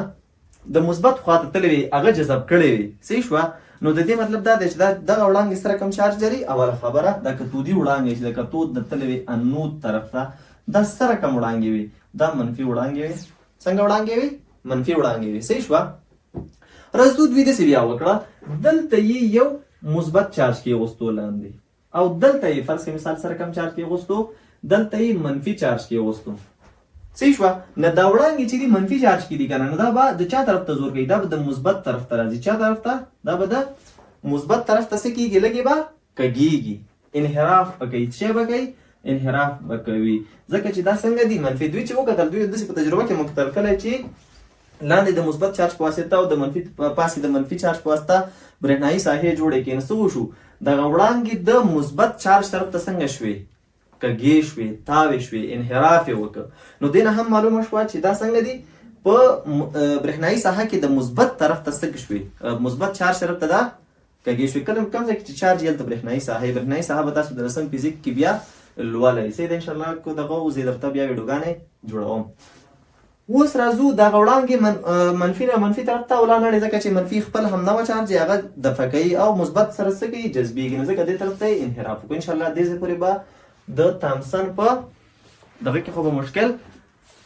د مثبت خواته تللی وي، هغه جذب کړی وي. صحیح شوه؟ نو د دې مطلب دا دی چې دا دغه وړانګې سره کوم چارج لري. اوله خبره، دا کتودي وړانګې چې د کتود نه تللی وي انود طرف ته، دا سره کوم وړانګې وي؟ دا منفي وړانګې وي. څنګه وړانګې وي؟ منفي وړانګې وي. صحیح شوه؟ راځو دوی داسې بیا وکړه، دلته یې یو مثبت چارج کېغوستو لاندې، او دلته یې فرض کې مثال سره کم چارج کېغوستو، دلته یې منفي چارج کېغوستو. صحیح شوه؟ نه دا وړانګې چې دي منفي چارج کې دي که نه، نو دا به د چا طرف ته زور کوي؟ دا به د مثبت طرف ته راځي. چا طرف ته؟ دا به د مثبت طرف ته څه کېږي؟ لږې به کږېږي، انحراف به کوي. څه به کوي؟ انحراف به کوي، ځکه چې دا څنګه دي؟ منفي. دوی چې وکتل، دوی داسې په تجربه کې وکتل کله چې لاندې د مثبت چارج په واسطه او د منفي پاسې د منفي چارج په واسطه برېښنايي ساحې جوړې کړې، نو څه وشو؟ دغه وړانګې د مثبت چارج طرف ته څنګه شوې؟ کږې شوې، تاوې شوې، انحراف یې وکړ. نو دې نه هم معلومه شوه چې دا څنګه دي؟ په برېښنايي ساحه کې د مثبت طرف ته څه شوې؟ مثبت چارج طرف ته دا کږې شوې. کله کوم ځای کې چې چارج هلته برېښنايي ساحه، برېښنايي ساحه به تاسو د لسم فزیک کې بیا لولئ. صحیح ده؟ انشاءالله که دغه وزې درته بیا ویډیوګانې جوړوم. اوس راځو دغه وړانګې منفي نه منفي طرف ته ولا نړۍ، ځکه چې منفي خپل هم نوع چارج هغه دفع کوي او مثبت سره څه کوي؟ جذبېږي. نو ځکه دې طرف ته انحراف وکړو. انشاءالله دې ځای پورې به د تامسن په دغه کې خو به مشکل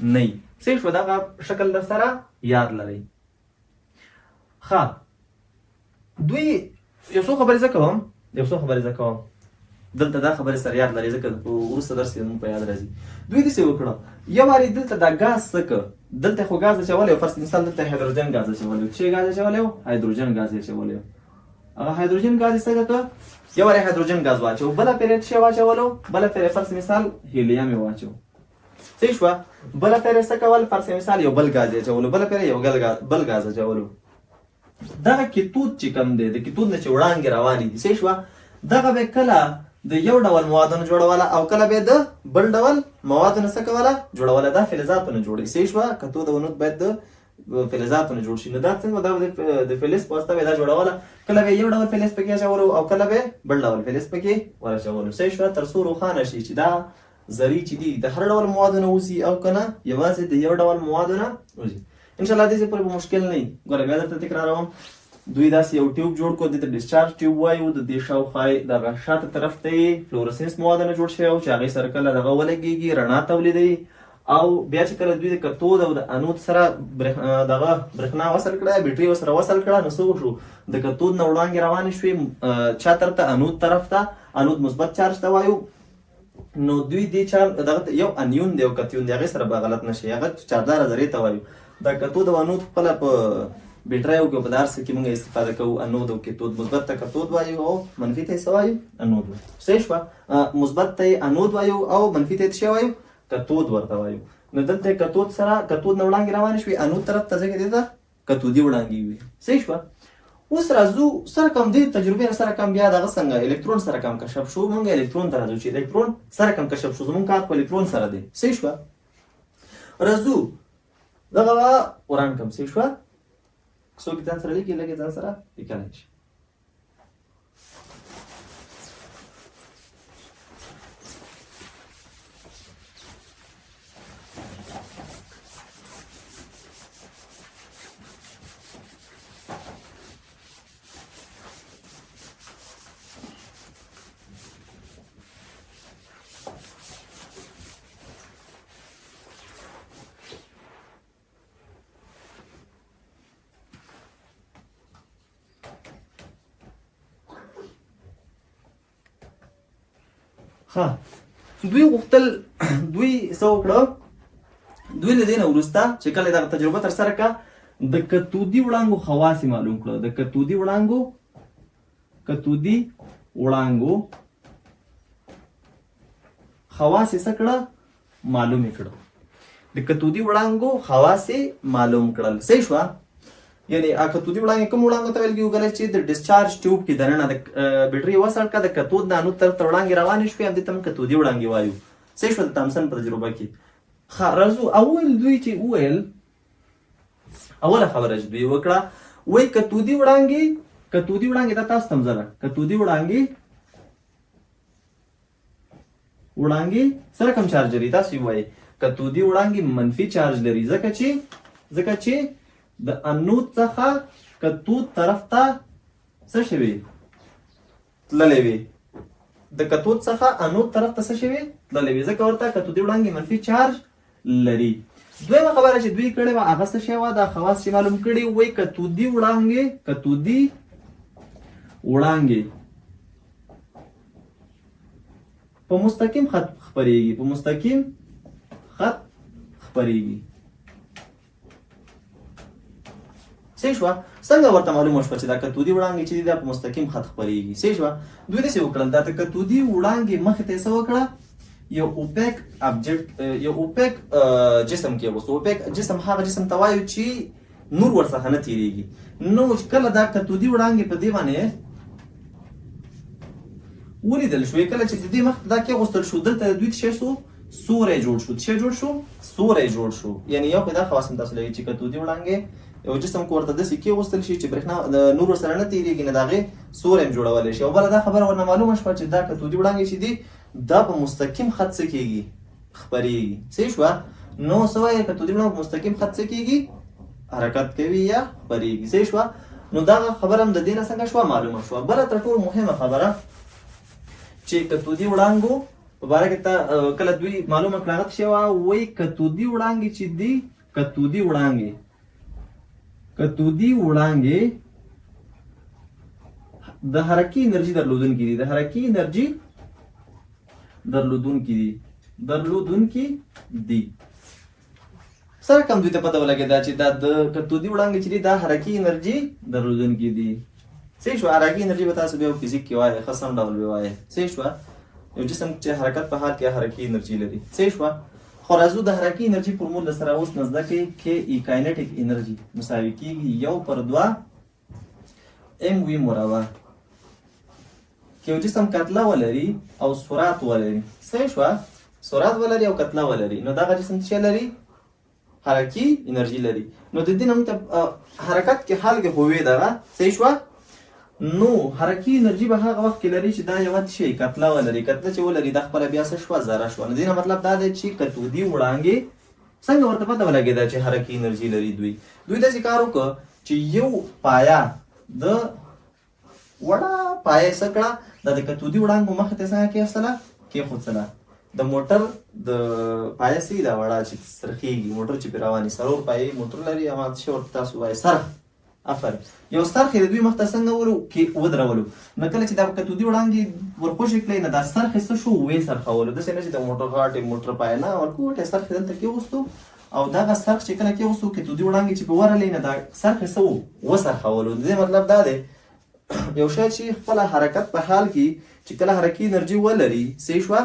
نه وي. صحیح شو؟ دغه شکل در سره یاد لرئ. ښه، دوی یو څو خبرې زه کوم، یو څو خبرې زه کوم دلته، دا خبرې سره یاد لري، ځکه په وروسته درس کې موږ په یاد راځي. دوی داسې وکړه، یو وارې دلته دا ګاز څه که، دلته خو ګاز اچولی و، فرض مثال دلته هایدروجن ګاز اچولی و. څه ګاز اچولی و؟ هایدروجن ګاز یې اچولی و. هغه هایدروجن ګاز یې څنګه که، یو وارې هایدروجن ګاز واچو، بله پېره څه واچولو؟ بله پېره فرض مثال هیلیم یې واچو. صحیح شوه؟ بله پېره څه کول؟ فرض مثال یو بل ګاز یې اچولو، بله پېره یو بل ګاز اچولو. دغه کتود چې کوم دی، د کتود نه چې وړانګې روانې دي، صحیح شوه، دغه به کله د یو ډول موادو نه جوړوله او کله به د بل ډول موادو نه څه کوله؟ جوړوله. دا فلزاتو نه جوړوي. صحیح شوه؟ کتود او انود باید د فلزاتو نه جوړ شي. نو دا څنګه؟ دا د فلز په واسطه به دا جوړوله، کله به یو ډول فلز پکې اچولو او کله به بل ډول فلز پکې ور اچولو. صحیح شوه؟ تر څو روښانه شي چې دا ذرې چې دي د هر ډول موادو نه وځي او که نه یوازې د یو ډول موادو نه وځي. انشاءالله دې ځای پورې به مشکل نه وي. ګوره بیا درته تکراروم، دوی داسې یو ټیوب جوړ کړو، دې ته ډیسچارج ټیوب وایو. د دې شاوخوا یې دغه شاته طرف ته یې فلورسنس مواد نه جوړ شوی و چې هغې سره کله دغه ولګېږي رڼا تولیدوي. او بیا چې کله دوی د کتود او د انود سره دغه برېښنا وصل کړه، بیټري ورسره وصل کړه، نو څه وشو؟ د کتود نه وړانګې روانې شوې چا طرف ته؟ انود طرف ته. انود مثبت چارج ته وایو. نو دوی دې چار دغه یو انیون دی او کتیون دی، هغې سره به غلط نه شي، هغه چارداره ذرې ته وایو. دا کتود او انود خپله په بیټریو کې په هر څه کې موږ استفاده کوو. انود او کتود، مثبت ته کتود وایو او منفي ته یې څه وایو؟ انود وایو. صحیح شوه؟ مثبت ته یې انود وایو او منفي ته یې څه وایو؟ کتود ورته وایو. نو دلته کتود سره کتود نه وړانګې روانې شوې انود طرف ته، ځکه دې ته کتودي وړانګې وي. صحیح شوه؟ اوس راځو سره کم دې تجربې نه سره کم بیا دغه څنګه الکترون سره کم کشف شو. مونږ الکترون ته راځو چې الکترون سره کم کشف شو، زمونږ کار په الکترون سره دی. صحیح شوه؟ راځو دغه وران کم. صحیح شوه؟ څوک ځان سره لیکي، لږ ځان سره لیکلی شي. ها، دوی غوښتل، دوی څه وکړه؟ دوی له دې نه وروسته چې کله دغه تجربه ترسره کړه، د کتودي وړانګو خواص یې معلوم کړه. د کتودي وړانګو، کتودي وړانګو خواص یې څه کړه؟ معلوم یې کړه. د کتودي وړانګو خواص یې معلوم کړل. صحیح شوه؟ یعنی کتودي وړانګې کوم وړانګو ته ویل کېږي؟ کله چې د ډیسچارج ټیوب کې دننه د بیټري وصل کړه، د کتود نه انود طرف ته وړانګې روانې شوې، همدې ته موږ کتودي وړانګې وایو. صحیح شوه؟ د تامسن په تجربه کې. ښه، راځو اول دوی چې وویل، اوله خبره چې دوی وکړه، وایي کتودي وړانګې، کتودي وړانګې، دا تاسو ته هم زده، کتودي وړانګې، وړانګې سره کم چارج لري. تاسو یې وایي کتودي وړانګې منفي چارج لري، ځکه چې د انود څخه کتود طرف ته څه شوي؟ تللی وي. د کتود څخه انود طرف ته څه شوي؟ تللی وي، ځکه ورته کتودي وړانګې منفي چارج لري. دویمه خبره چې دوی کړې وه هغه څه شی وه؟ دا خواص چې معلوم کړي، وایي کتودي وړانګې، کتودي وړانګې په مستقیم خط خپریږي، په مستقیم خط خپریږي. صحیح شوه؟ څنګه ورته معلومه شوه چې دا کتودي وړانګې چې دي دا په مستقیم خط خپریږي؟ صحیح شوه؟ دوی داسې وکړل، دا د کتودي وړانګې مخې ته یې څه وکړه؟ یو اوپیک ابجیکټ، یو اوپیک جسم کې وسو. اوپیک جسم هغه جسم ته وایو چې نور ورڅخه نه تیریږي. نو کله دا کتودي وړانګې په دې باندې ولیدل شوې، کله چې د دې مخ ته دا کېغوستل شو، دلته د دوی څه شو؟ سوری جوړ شو. څه جوړ شو؟ سوری جوړ شو. یعنی یو خو دا خواص هم تاسو لرئ چې کتودي وړانګې یو جسم که ورته داسې کېغوستل شي چې برېښنا د نور ورسره نه تېرېږي، نو د هغې سوری هم جوړولی شي. او بله دا خبره ورنه معلومه شوه چې دا کتودي وړانګې چې دي دا په مستقیم خط څه کېږي؟ خپرېږي. صحیح شوه؟ نو څه وایې؟ کتودي وړانګې په مستقیم خط څه کېږي؟ حرکت کوي یا خپرېږي. صحیح شوه؟ نو دغه خبره هم د دې نه څنګه شوه؟ معلومه شوه. بله تر ټولو مهمه خبره چې کتودي وړانګو په باره کې ته کله دوی معلومه کړه هغه څه وه؟ وایي کتودي وړانګې چې دي، کتودي وړانګې، کتودي وړانګې د حرکي انرژي درلودونکي دي، د حرکي انرژي درلودونکي دي، درلودونکي دي. سره کم دوی ته پته ولګېده چې دا د کتودي وړانګې چې دي دا حرکي انرژي درلودونکي دي. صحیح شوه؟ حرکي انرژي به تاسو بیا فزیک کې وایې، ښه سم ډول به وایې. صحیح شوه؟ یو جسم چې حرکت په حال کې حرکي انرژي لري. صحیح شوه؟ خو راځو د حرکي انرژي فورمول له سره اوس نه زده کړئ. کې ای کاینټیک انرژي مساوي کېږي 1/2 ام وي مربع. که یو جسم کتله ولري او سرعت ولري، صحیح شوه، سرعت ولري او کتله ولري، نو دغه جسم څه لري؟ حرکي انرژي لري. نو د دې نه موږ ته حرکت کې حال کې هوې دغه، صحیح شوه، نو حرکي انرژي به هغه وخت کې لري چې دا یوه څه شی کتله ولري. کتله چې ولري دا خپله بیا څه شوه؟ ذره شوه. نو دې نه مطلب دا دی چې کتودي وړانګې څنګه ورته پته ولګېده چې حرکي انرژي لري؟ دوی داسې کار وکړ چې یو پایه، د وړه پایه یې څه کړه؟ دا د کتودي وړانګو مخې ته یې څنګه کېښوستله؟ کېښودله. د موټر د پایه څه دا وړه چې څرخېږي، موټر چې پرې روان وي، څلور پایې موټر لري، هغه څه ورته تاسو وایي؟ څرخ. افرین. یو څرخ یې د دوی مخ ته څنګه ورو کې ودرولو، نو کله چې دا کتودي وړانګې ورخوشې کړې، نو دا څرخ یې څه شو؟ ویې څرخولو. داسې نه چې د موټر غاټې موټر پایه نه، ورکوټی څرخ یې دلته کېغوستو او دغه څرخ چې کله کېغوستو، کتودي وړانګې چې په ورغلې، نو دا څرخ یې څه و؟ وڅرخولو. د دې مطلب دا دی، یو شی چې خپله حرکت په حال کې چې کله حرکي انرژي ولري، صحیح شوه،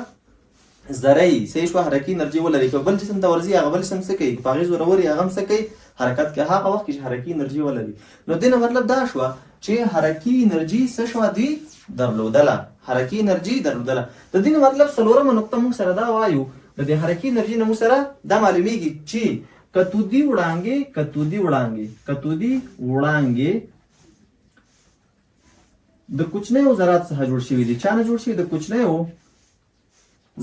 ذره یي، صحیح شوه، حرکي انرژي ولري، که بل جسم ته ورځي هغه بل جسم څه کوي؟ په هغې زورور یې، هغه هم څه کوي؟ حرکت کوي، هغه وخت کې چې حرکي انرژي ولري. نو دې نه مطلب دا شوه چې حرکي انرژي څه شوه دوی درلودله، حرکي انرژي درلودله. د دې مطلب څلورمه نقطه موږ سره دا وایو، د دې حرکي انرژي نه موږ سره دا معلومیږي چې کتودي وړانګې، کتودي وړانګې، کتودي وړانګې د کوچنیو ذراتو څخه جوړ شوي دي. چا نه جوړ شوي؟ د کوچنیو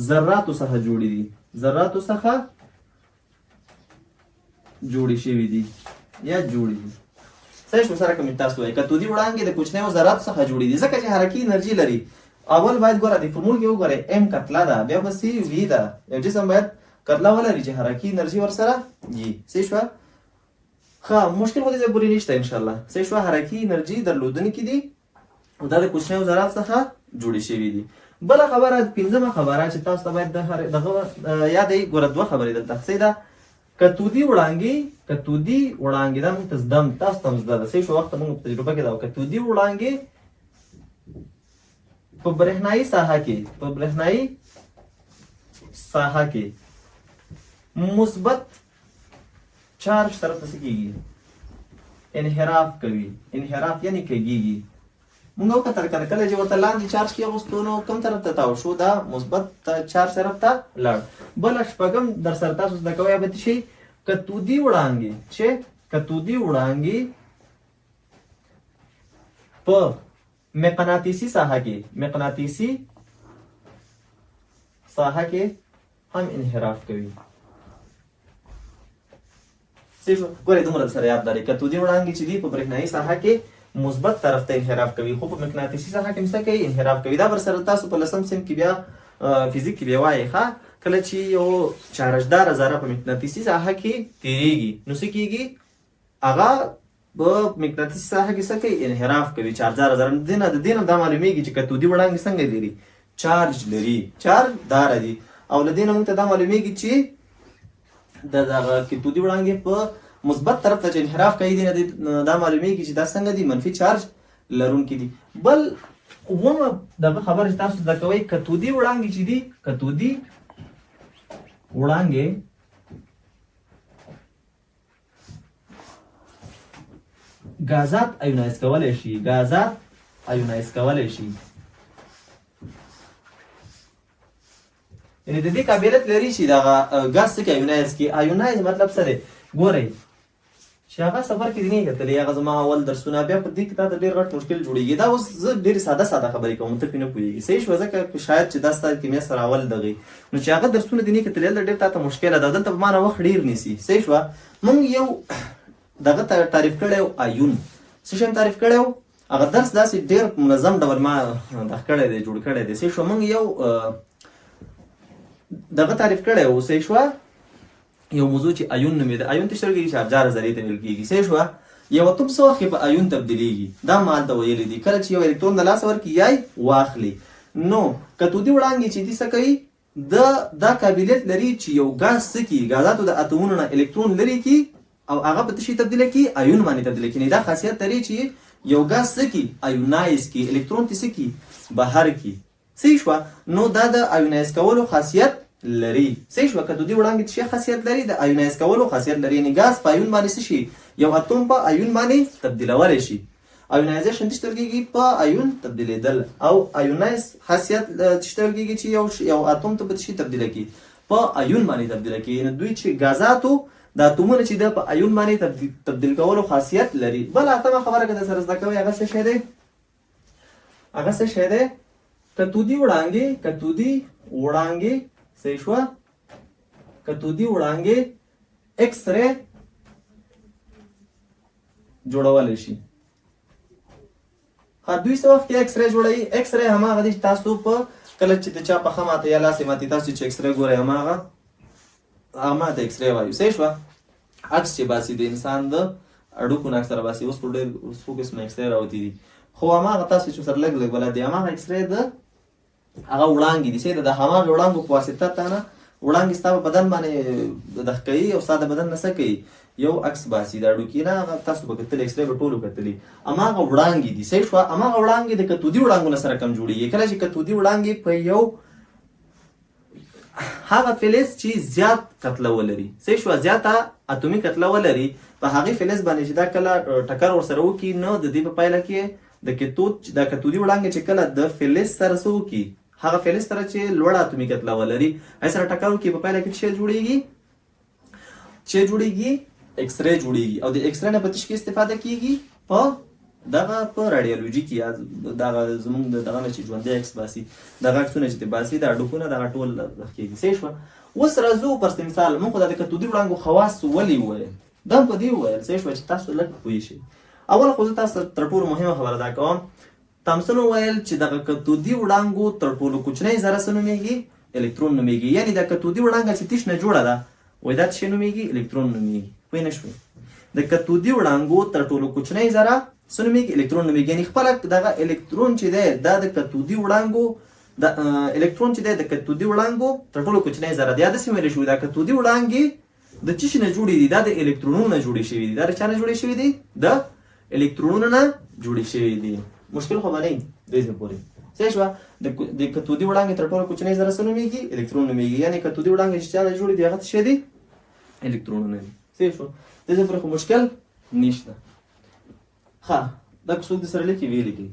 ذراتو څخه جوړې دي، ذراتو څخه جوړې شوي دي یا جوړې دي. صحیح شو سره کوم تاسو وایي کتودي وړانګې د کوچنیو ذراتو څخه جوړې دي، ځکه چې حرکي انرژي لري. اول باید ګوره د فورمول کې وګورئ، ام کتله ده، بیا پسې وی ده. یو جسم باید کتله ولري چې حرکي انرژي ورسره وي. صحیح شوه؟ ښه، مشکل خو دې ځای پورې نشته ان شاء الله. صحیح شوه؟ حرکي انرژي درلودونکي دي او دا د کوچنیو ذرات څخه جوړې شوي دي. بله خبره، پنځمه خبره چې تاسو ته باید د هر دغه یادې، ګوره دوه خبرې دلته څه ده. کتودي وړانګې، کتودي وړانګې دا موږ ته زده، تاسو ته هم زده ده. صحیح شو؟ وخت موږ په تجربه کې دا کتودي وړانګې په برېښنايي ساحه کې، په برېښنايي ساحه کې مثبت چارج طرف ته څه کیږي؟ انحراف کوي. انحراف یعنی کږیږي. موږ وکتل کنه، کله چې ورته لاندې چارج کېغوستو نو کوم طرف ته تاو شو؟ دا مثبت چارج طرف ته لاړ. بله شپږم در سره تاسو زده کوئ به شي کتودي وړانګې، چې کتودي وړانګې په مقناطیسي ساحه کې، مقناطیسي ساحه کې هم انحراف کوي. څه شو؟ ګورئ، دومره سره یاد لرئ، کتودي وړانګې چې دي په برېښنايي ساحه کې مثبت طرف ته انحراف کوي، خو په مقناطیسي ساحه کې څه کوي؟ انحراف کوي. دا بر سره تاسو په لسم صنف کې بیا فزیک کې بیا وایئ. ښه، کله چې یو چارجداره ذره په مقناطیسي ساحه کې تیریږي نو څه کیږي؟ هغه په مقناطیسي ساحه کې څه کوي؟ انحراف کوي. چارجداره ذره دینه د دینه دا معلومیږي چې کتودي وړانګې څنګه لري؟ چارج لري، چارج داره دي. او له دې نه موږ ته دا معلومیږي چې د دغه کتودي وړانګې په مثبت طرف ته چې انحراف کوي، دې نه دا معلومیږي چې دا څنګه دي؟ منفي چارج لرونکي دي. بل اوومه دغه خبره چې تاسو زده کوئ، کتودي وړانګې چې دي، کتودي وړانګې غازات ایونایز کولی شي، غازات ایونایز کولی شي، یعنی د دې قابلیت لري چې دغه غاز څه کې ایونایز کی. ایونایز مطلب څه دی؟ ګورئ چې هغه سفر کې دې نه کتلې، هغه زما اول درسونه، بیا په دې کې تا ته ډېر غټ مشکل جوړېږي. دا اوس زه ډېرې ساده ساده خبرې کوم، ته پرې نه پوهېږي. صحیح شوه؟ ځکه شاید چې دا ستا کیمیا سره اول دغې نو چې هغه درسونه دې نه کتلې، هلته ډېر تا ته مشکله ده، دلته په ما نه وخت ډېر نیسي. صحیح شوه؟ مونږ یو دغه تعریف کړی و، ایون څه شی تعریف کړی و؟ هغه درس داسې ډېر منظم ډول ما دغه کړی دی، جوړ کړی دی. صحیح شوه؟ مونږ یو دغه تعریف کړی و، صحیح شوه، یو موضوع چې ایون نومېده. ایون ته څه ویل کېږي؟ چارجاره ذرې ته ویل کېږي. صحیح شوه؟ یو اتوم څه وخت کې په ایون تبدیلیږي؟ دا ما هلته ویلي دي، کله چې یو الکترون د لاسه ورکړي یا یې واخلي. نو کتودي وړانګې چې دي څه کوي؟ د دا قابلیت لري چې یو ګاز څه کړي؟ ګازاتو د اتومونو نه الکترون لرې کړي او هغه په څه شي تبدیله کړي؟ ایون باندې تبدیله کړي. دا خاصیت لري چې یو ګاز څه کړي؟ ایونایز کړي، الکترون ترې څه کړي؟ بهر کړي. صحیح شوه؟ نو دا د ایونایز کولو خاصیت لري. صحیح شوه؟ کتودي وړانګې څه شی خاصیت لري؟ د ایونایز کولو خاصیت لري، یعنی ګاز په ایون باندې څه شي؟ یو اتوم په ایون باندې تبدیلولی شي. ایونایزیشن څه ته ویل کېږي؟ په ایون تبدیلېدل. او ایونایز خاصیت څه ته ویل کېږي؟ چې یو اتوم ته په څه شي تبدیله کړي؟ په ایون باندې تبدیله کړي. یعنی دوی چې ګازاتو د اتومونه چې ده په ایون باندې تبدیل کولو خاصیت لري. بله اتمه خبره که در سره زده کوئ هغه څه شی دی؟ هغه څه شی دی؟ کتودي وړانګې، کتودي وړانګې، صحیح شوه، کتودي وړانګې ایکس ری جوړولی شي. ها، دوی څه وخت کې ایکس ری جوړوي؟ ایکس ری هماغه دی چې تاسو په کله چې د چا پښه ماته یا لاس یې ماتي، تاسو چې ایکس ری ګورئ، هماغه هغه ته ایکس ری وایو. صحیح شوه؟ عکس چې باسي د انسان د هډوکو نه عکس راباسي. اوس خو ډېر څو قسمه ایکس ری راوتي دي، خو هماغه تاسو چې سره لږ لږ بلد دي، هماغه ایکس ری د هغه وړانګې دي. صحیح ده؟ د هماغې وړانګو په واسطه تا نه وړانګې ستا په بدن باندې دغه کوي او ستا د بدن نه څه کوي؟ یو عکس باسي د هډوکي نه. هغه تاسو به کتلي، ایکس ری به ټولو کتلي، هماغه وړانګې دي. صحیح شوه؟ هماغه وړانګې د کتودي وړانګو نه سره کم جوړېږي. کله چې کتودي وړانګې په یو هغه فلز چې زیات کتله ولري، صحیح شوه، زیاته اتومي کتله ولري، په هغې فلز باندې چې دا کله ټکر ورسره وکړي، نو د دې په پایله کې د کتود د کتودي وړانګې چې کله د فلز سره څه وکړي، هغه فلز سره چې لوړه اتومي کتله ولري، هغې سره ټکر وکړي، په پایله کې څه جوړیږي؟ چې جوړیږي ایکس ری جوړیږي. او د ایکس ری نه په څه کې استفاده کیږي؟ په دغه په رادیولوژي کې، دغه زمونږ د دغه نه چې ژوندی عکس باسي، دغه عکسونه چې باسي، دا ډوکونه دغه ټول کیږي. صحیح شوه. اوس راځو پر مثال، موږ خو د کتودي وړانګو خواص ولې وویل؟ دا هم په دې وویل، صحیح شوه، چې تاسو لږ پوه شئ. اول خو زه تاسو تر ټولو مهمه خبره دا کوم، تامسن وویل چې دغه کتودي وړانګو تر ټولو کوچنۍ ذره څه نومېږي؟ الکترون نومېږي. یعنی دا کتودي وړانګه چې تیش نه جوړه ده، وایي دا څه شی نومېږي؟ الکترون نومېږي. پوه نه شوئ؟ د کتودي وړانګو تر ټولو کوچنۍ ذره څه نومېږي؟ الکترون نومېږي. یعنی خپله دغه الکترون چې دی، دا د کتودي وړانګو د الکترون چې دی د کتودي وړانګو تر ټولو کوچنۍ ذره ده. یا داسې ویلی شو، دا کتودي وړانګې د څه شي نه جوړې دي؟ دا د الکترونونو نه جوړې شوې دي. دا د چا نه جوړې شوې دي؟ د الکترونونو نه جوړې شوې دي. مشکل خو به نه وي دې ځای پورې؟ صحیح شوه. د کتودي وړانګې تر ټولو کوچنۍ ذره څه نومېږي؟ الکترون نومېږي. یعنې کتودي وړانګې چې چا نه جوړې دي، هغه څه شی دي؟ الکترونونه دي. صحیح شو. دې ځای پورې خو مشکل نشته. ښه، دا که څوک د سره لیکي، ویې لیکي.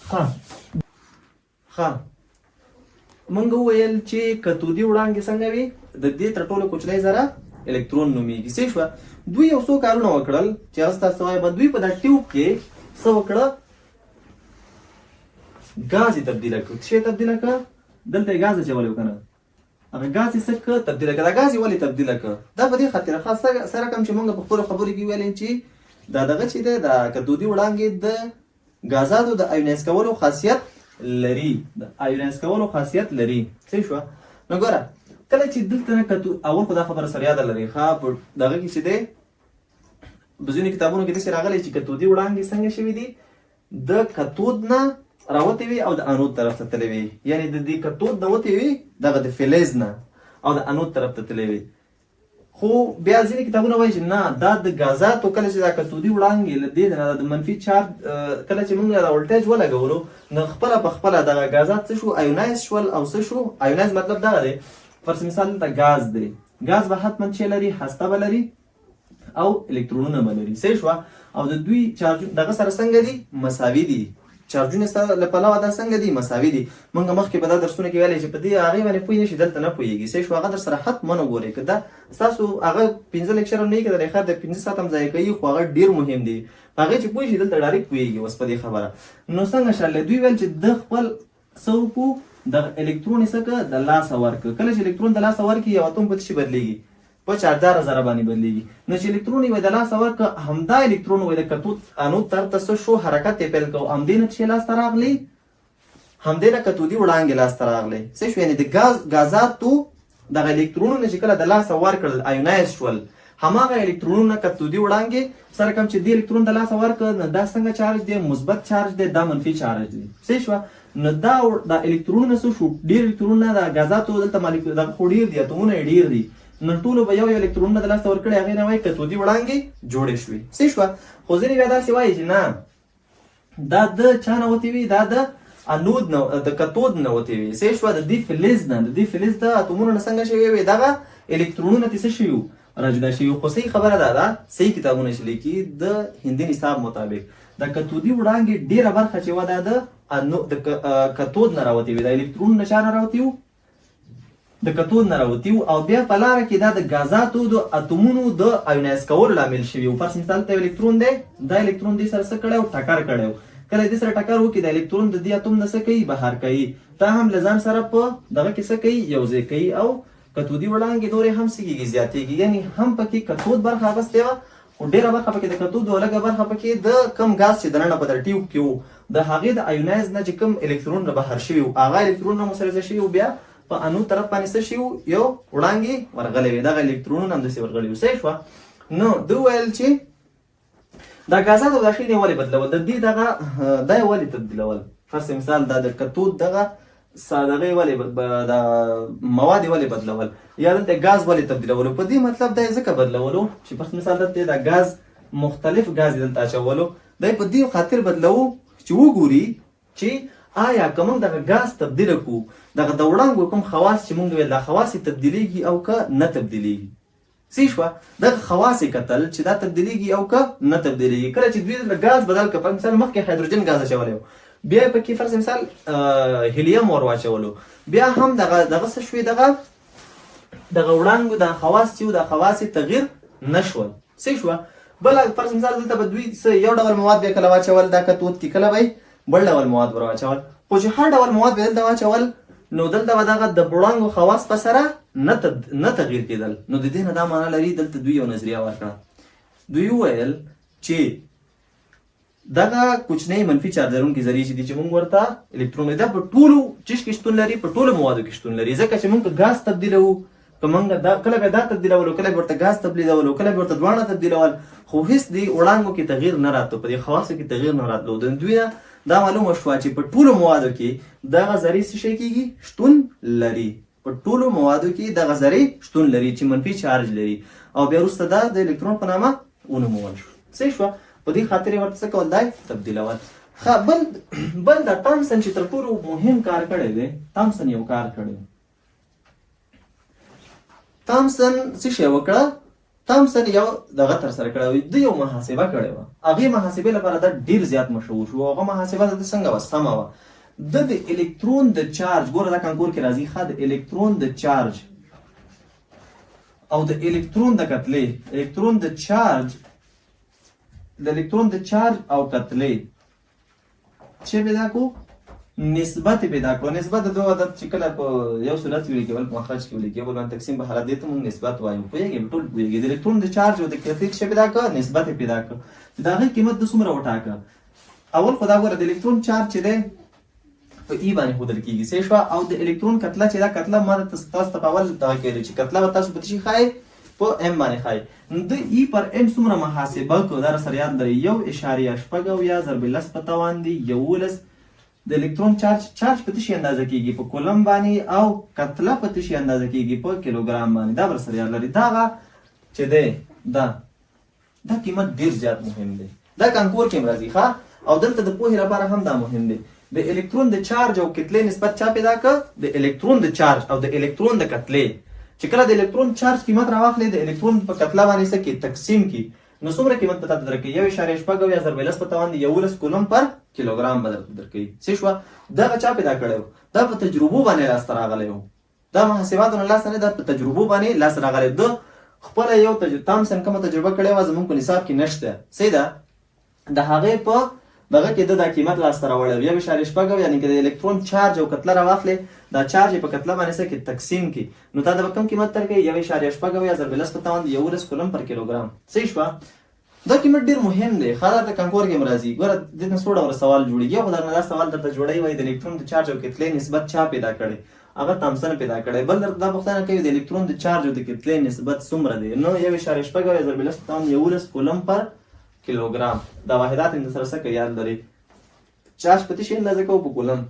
ښه ښه، مونږ وویل چې کتودي وړانګې څنګه وي؟ د دې تر ټولو کوچنۍ ذره الکترون نومېږي. صحیح شوه. دوی یو څو کارونه وکړل چې هغه تاسو وایم. دوی په دا ټیوب کې څه وکړه؟ ګاز یې تبدیله کړ. څه یې تبدیله کړه؟ دلته یې ګاز اچولی و که نه؟ هغه ګاز یې څه کړ؟ تبدیله کړه. دا ګاز یې ولې تبدیله کړ؟ دا په دې خاطر ښه سره کوم چې مونږ په خپلو خبرو کې ویل چې دا دغه چې دی، دا کتودي وړانګې د ګازاتو د آیونایز کولو خاصیت لري، د آیونایز کولو خاصیت لري. صحیح شوه. نو ګوره، کله چې دلته نه کتو، اول خو دا خبره سره یاده لري، ښه، په دغه کې چې دی، په ځینو کتابونو کې داسې راغلی چې کتودي وړانګې څنګه شوي دي؟ د کتود نه راوتې وي او د انود طرف ته تللې وي. یعنی د دې کتود نه وتې وي، دغه د فلز نه، او د انود طرف ته تللې وي. خو بیا ځینې کتابونه وایي چې نه، دا د ګازاتو کله چې دا کتودي وړانګې له دې نه د منفي چارج کله چې موږ دا ولټیج ولګولو، نو خپله په خپله دغه ګازات څه شو؟ ایونایز شول. او څه شو؟ ایونایز مطلب دغه دی، فرض مثال دلته ګاز دی، ګاز به حتما چې لري، هسته به لري او الکترونونه به لري. صحیح شوه. او د دوی چارج دغه سره څنګه دي؟ مساوي دي. چارجونه سره له پلوه دا څنګه دي؟ مساوي دي. مونږ مخکې په دا درسونه کې ویلې چې په دې هغې باندې پوه نه شي، دلته نه پوهېږي. صحیح شو. هغه در سره حتما وګورئ. که دا ستاسو هغه 5 لیکچر هم نه وي کتلی، ښه د 5 ساعته هم ضایع کوي، خو هغه ډېر مهم دی. په هغې چې پوه شي، دلته ډایرکټ پوهېږي اوس په دې خبره. نو څنګه شل دوی ویل چې د خپل څه وکړو؟ دغه الکترون یې څه که؟ د لاسه ورکړ. کله چې الکترون د لاسه ورکړي، یو اتوم په څه شي بدلېږي؟ په چارجداره ذره باندې بدلېږي. نو چې الکترون یې د لاسه ورکړ، همدا الکترون وایي د کتود انود طرف ته څه شو؟ حرکت یې پیل کړ. همدې نه څه لاسته راغلې؟ همدې نه کتودي وړانګې لاسته راغلې. څه شو؟ یعنې د ګاز ګازاتو دغه الکترونونه چې کله د لاسه ورکړل، ایونایز شول، هماغه الکترونونه کتودي وړانګې سره کوم چې دې الکترون د لاسه ورکړ، نو دا څنګه چارج دی؟ مثبت چارج دی. دا منفي چارج دی. صحیح شوه. نو دا د الکترونونه څه شو؟ ډېر الکترونونه د ګازاتو دلته مالیکول دغه خو ډېر دي، اتومونه یې ډېر دي، نو ټولو به یو یو الکترونونه د لاسه ورکړي، هغې نه وایي کتودي وړانګې جوړې شوې. صحیح شوه. خو ځینې بیا داسې وایي چې نه، دا د چا نه وتې وي؟ دا د انود نه، د کتود نه وتې وي. صحیح شوه. د دې فلز نه، د دې فلز د اتومونو نه څنګه شوې وي؟ دغه الکترونونه ترې څه شوي وو؟ راجدا شوي. خو صحیح خبره دا ده، صحیح کتابونه چې لیکي د هندي نصاب مطابق، د کتودي وړانګې ډېره برخه چې وه، دا د انو د کتود نه راوتې وي. د الکترونونه چا نه راوتي وو؟ د کتود نه راوتي وو. او بیا په لاره کې دا د ګازاتو د اتومونو د ایونایز کولو لامل شوي وو. فرض مثال ته الکترون دی، دا الکترون دې سره څه کړی او ټکر کړی و. کله دې سره ټکر وکړي، د الکترون د دې اتوم نه څه کوي؟ بهر کوي. دا هم له ځان سره په دغه کې څه کوي؟ یو ځای کوي. او کتودي وړانګې نورې هم څه کېږي؟ زیاتېږي. یعنی هم پکې کتود برخه اخیستې وه، خو ډېره برخه پکې د کتود او لږه برخه پکې د کم ګاز چې دننه په در ټیوب کې وو، د هغې د ایونایز نه چې کوم الکترونونه بهر شوي وو، هغه الکترونونه مو سره ځای شوي وو، بیا په انود طرف باندې څه شوي وو؟ یو وړانګې ورغلې وې. دغه الکترونونه همداسې ورغلي وو. صحیح شوه. نو ده ویل چې دا ګازات او دا شی یې ولې بدلول؟ د دې دغه دا یې ولې تبدیلول؟ فرض مثال دا د کتود دغه سادهغې ولې دا مواد ولې بدلول یا دلته ګاز ولې تبدیلولو؟ په دې مطلب دا یې ځکه بدلولو چې فرض مثال دلته دا ګاز، مختلف ګاز دلته اچولو، دا په دې خاطر بدلوو چې وګوري چې آیا که موږ دغه ګاز تبدیل کړو، دغه د وړانګو کوم خواص چې موږ ویل، دا خواص یې تبدیلیږي او که نه تبدیلیږي. څه شوه؟ دغه خواص یې کتل چې دا تبدیلیږي او که نه تبدیلیږي. کله چې دوی دلته ګاز بدل کړ، فرض مثال مخکې هایدروجن ګاز اچولی و، بیا یې پکې فرض مثال هیلیم ور واچولو، بیا هم دغه دغه څه شوې، دغه دغه وړانګو دا خواص چې وو، دا خواص یې تغییر نه شول. څه شوه؟ بله فرض مثال دلته به دوی څه یو ډول مواد بیا کله واچول دا کتود کې، کله به یې بل ډول مواد ور واچول، خو چې هر ډول مواد به دلته واچول نو دلته به دغه د وړانګو خواص په سره نه تغییر کېدل. نو د دې نه دا معنا لري، دلته دوی یو نظریه ورکړه. دوی وویل چې دغه کوچنۍ منفي چارج لرونکي ذرې چې دي، چې موږ ورته الکترون، دا په ټولو چیش کې شتون لري، په ټولو موادو کې شتون لري، ځکه چې موږ ګاز تبدیلوو، که موږ دا کله به دا تبدیلولو، کله به ورته ګاز تبدیلولو، کله به ورته دواړه تبدیلول، خو هیڅ دی وړانګو کې تغییر نه راتلو، په دې خواصو کې تغییر نه راتلو. د دوی نه دا معلومه شوه چې په ټولو موادو کې دغه ذرې څه شی کېږي، شتون لري. په ټولو موادو کې دغه ذرې شتون لري چې منفي چارج لري، او بیا وروسته دا د الکترون په نامه ونومول شو. صحیح شوه؟ په دې خاطر یې ورته څه کول؟ دی تبدیلول. ښه، بل دا تامسن چې تر ټولو مهم کار کړی دی، تامسن یو کار کړی. تامسن څه شی وکړه؟ تامسن یو دغه تر سره کړی، ده یو محاسبه کړې وه. هغې محاسبې لپاره دا ډیر زیات مشهور شو. هغه محاسبه د ده څنګه وه؟ سمه وه. ده د الکترون د چارج، ګوره دا کانکور کې راځي، ښه، د الکترون د چارج او د الکترون د کتلې، الکترون د چارج، د الکترون د چارج او کتلې چې پیدا کو، نسبت پیدا کړو. نسبت د دوه عدد چې کله په یو صورت کې ولیکي، بل په مخرج کې ولیکي، بل باندې تقسیم په حالت، دې ته موږ نسبت وایو. پوهېږئ؟ ټول پوهېږي. د الکترون د چارج او د کتلې چې پیدا کړ، نسبت یې پیدا کړ، چې د هغې قیمت د څومره وټاکه. اول خو دا ګوره، د الکترون چارج چې دی په ای باندې ښودل کېږي. صحیح شوه؟ او د الکترون کتله چې دا کتله ما تاسو ته په اول دغه کې ویلي چې کتله به تاسو په څه شي ښایئ؟ په ام باندې ښایي. نو د ای پر ام څومره محاسبه کړو، دا سره یاد لرئ، 1.76 ضرب 10 په توان دی 11. د الکترون چارج، چارج په څه شي اندازه کېږي؟ په کولم باندې. او کتله په څه شي اندازه کېږي؟ په کیلوګرام باندې. دا بر سره یاد لرئ. دغه چې دی دا قیمت ډیر زیات مهم دی. دا کانکور کې هم راځي. ښه، او دلته د پوهې لپاره هم دا مهم دی. د الکترون د چارج او کتلې نسبت چا پیدا که؟ د الکترون د چارج او د الکترون د کتلې، چې کله د الکترون چارج قیمت راواخلې، د الکترون په کتله باندې څه کې تقسیم کی، نو څومره قیمت به تاته درکوي؟ 1.76 ضرب 10 په توان د 11 کولم پر کیلوګرام به درته درکوي. څه شوه؟ دغه چا پیدا کړی و؟ دا په تجربو باندې لاسته راغلی و. دا محاسباتو نه لاسته نه، دا په تجربو باندې لاسته راغلی. ده خپله یو تجربه، تامسن کومه تجربه کړې وه، زمونږ په نصاب کې نشته، صحیح ده، د هغې په دغه کې ده دا قیمت لاسته راوړی و، 1.76. یعنې که د الکترون چارج او کتله راواخلې، دا چارج یې په کتله باندې څه کې تقسیم کړي، نو تا ته به کوم قیمت درکوي؟ 1.76 ضرب 10 په توان 11 کولم پر کیلوګرام. صحیح شوه؟ دا قیمت ډیر مهم دی. ښه، درته کانکور کې هم راځي. ګوره، دې نه څو ډوله سوال جوړېږي. یو خو درنه دا سوال درته جوړوي، وایي د الکترون د چارج او کتلې نسبت چا پیدا کړی؟ هغه تامسن پیدا کړی. بل درته دا پوښتنه کوي، د الکترون د چارج او د کتلې نسبت څومره دی؟ نو 1.76 ضرب 10 په توان 11 کولم پر کیلوګرام. دا واحدات یې سره څه یاد لري؟ چارج په څه شي اندازه کوو؟ په کولم.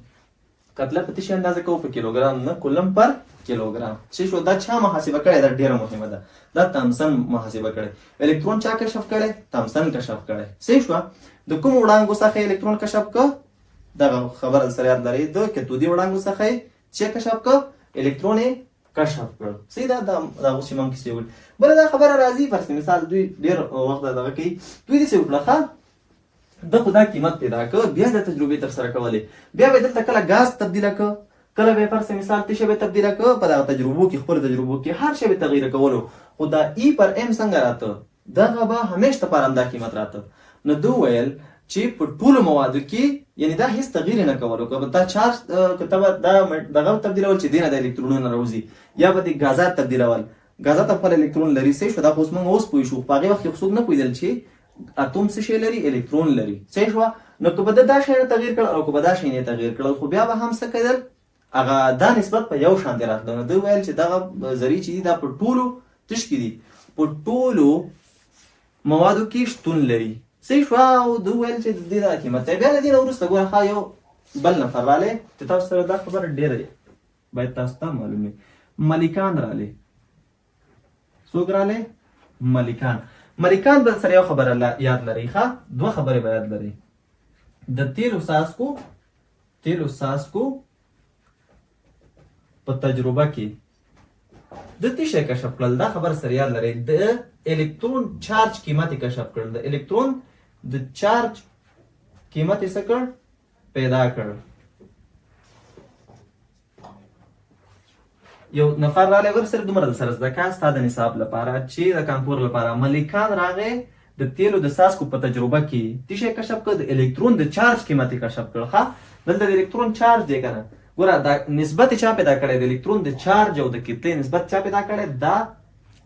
کتله په څه شي اندازه کوو؟ په کیلوګرام نه، کولم پر کیلوګرام. څه شو؟ دا چا محاسبه کړی؟ دا ډیره مهمه ده. دا تامسن محاسبه کړی. الکترون چا کشف کړی؟ تامسن کشف کړی. صحیح شو؟ د کوم وړانګو څخه الکترون کشف که؟ دغه خبره سره یاد لرئ، د کتودي وړانګو څخه چې کشف که، الکترون یې کشف کړ. صحیح ده؟ دا دا اوس چې مونږ کیسې وکړې، بله دا خبره راځي، فرض مثال دوی ډېر وخت دغه کوي، دوی داسې وکړه. ښه، ده خو دا قیمت پیدا کړ، بیا د تجربې تر سره کولې، بیا به دلته کله ګاز تبدیله کړ، کله به فرض مثال څه شی به تبدیله کړ. په دغه تجربو کې، خپلو تجربو کې هر شی به تغییر کولو، خو دا ای پر ام څنګه راته؟ دغه به همیش لپاره همدا قیمت راته. نو ده ویل چې په ټولو موادو کې، یعنی دا هیڅ تغییر نه کولو، که به دا چارج، که ته به دا دغه تبدیلول چې دینه د الکترونونه راوځي، یا به د ګازات تبدیلول، ګازات خپل الکترون لري. صحیح شو؟ دا خو اوس موږ اوس پوه شو، په هغې وخت کې خو څوک نه پوهېدل چې اتوم څه شی لري، الکترون لري. صحیح شوه؟ نو که به ده دا شی نه تغییر کړ او که به دا شی نه تغییر کړل، خو بیا به هم څه کېدل؟ هغه دا نسبت په یو شان دی راتله. نو ده ویل چې دغه ذرې چې دي، دا په ټولو تش کې دي، په ټولو موادو کې شتون لري. صحیح شوه؟ او ده ویل چې د دې دا قیمت دی. بیا له دې نه وروسته ګوره، ښه، یو بل نفر رالی چې تاسو سره دا خبره ډېره باید تاسو ته معلوم وي. ملکان رالی. څوک رالی؟ ملکان. ملکان به سره یو خبره یاد لرئ، ښه، دوه خبرې به یاد لرئ. د تیلو څاڅکو، تیلو څاڅکو په تجربه کې د څه شی کشف کړل؟ دا خبره سره یاد لرئ. د الکترون چارج قیمت یې کشف کړل. د الکترون د چارج قیمت یې څه کړ؟ پیدا کړ. یو نفر راغی، ور سره دومره سره زده کا ستا د نصاب لپاره چې د کانکور لپاره. ملکان راغی د تیلو د څاڅکو په تجربه کې څه شی کشف کړ؟ د الکترون د چارج قیمت یې کشف کړ. ښه، دلته د الکترون چارج دی که نه؟ ګوره دا نسبت چا پیدا کړی؟ د الکترون د چارج او د کتلې نسبت چا پیدا کړی؟ دا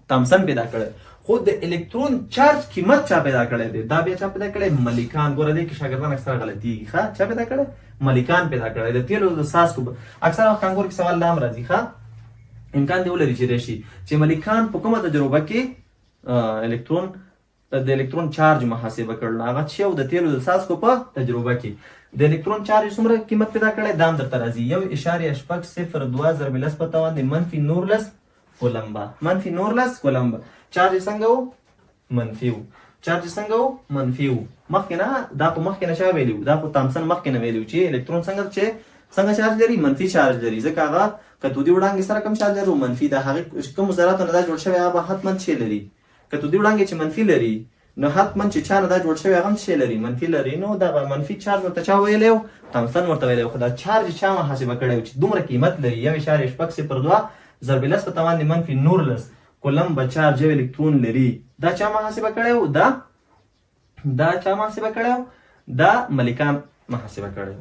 تامسن پیدا کړی. خو د الکترون چارج قیمت چا پیدا کړی دی؟ دا بیا چا پیدا کړی؟ ملکان. ګوره دې کې شاګردان اکثره غلطیږي. ښه، چا پیدا کړی؟ ملکان پیدا کړی د تیلو د څاڅکو. اکثره وخت کانکور کې سوال دا هم راځي، ښه، امکان دی ولري چې راشي چې ملکان په کومه تجربه کې الکترون د الکترون چارج محاسبه کړل؟ هغه چې او د تیلو د څاڅکو په تجربه کې د الکترون چارج څومره قیمت پیدا کړی، دا هم درته راځي. 1.602 ضرب 10 په توان د منفي 19 کولمبا، منفي 19 کولمبا. چارج څنګه وو؟ منفي وو. چارج څنګه وو؟ منفي وو. مخکې نه دا خو مخکې نه چا ویلي وو؟ دا خو تامسن مخکې نه ویلي وو چې الکترون څنګه چې څنګه چارج لري؟ منفي چارج لري، ځکه هغه کتودي وړانګې سره کوم چارج لري؟ منفي. د هغې کوم ذراتو نه دا جوړ شوی هغه به حتما چې لري. کتودي وړانګې چې منفي لري، نو حتما چې چا نه دا جوړ شوی هغه هم څه لري؟ منفي لري. نو دغه منفي چارج ورته چا ویلی و؟ تامسن ورته ویلی و. خو دا چارج چا محاسبه کړی و چې دومره قیمت لري؟ 1.602 ضرب 10 په توان د منفي 19 کولم به چارج یو الکترون لري. دا چا محاسبه کړی و؟ دا چا محاسبه کړی و؟ دا ملکان محاسبه کړی و.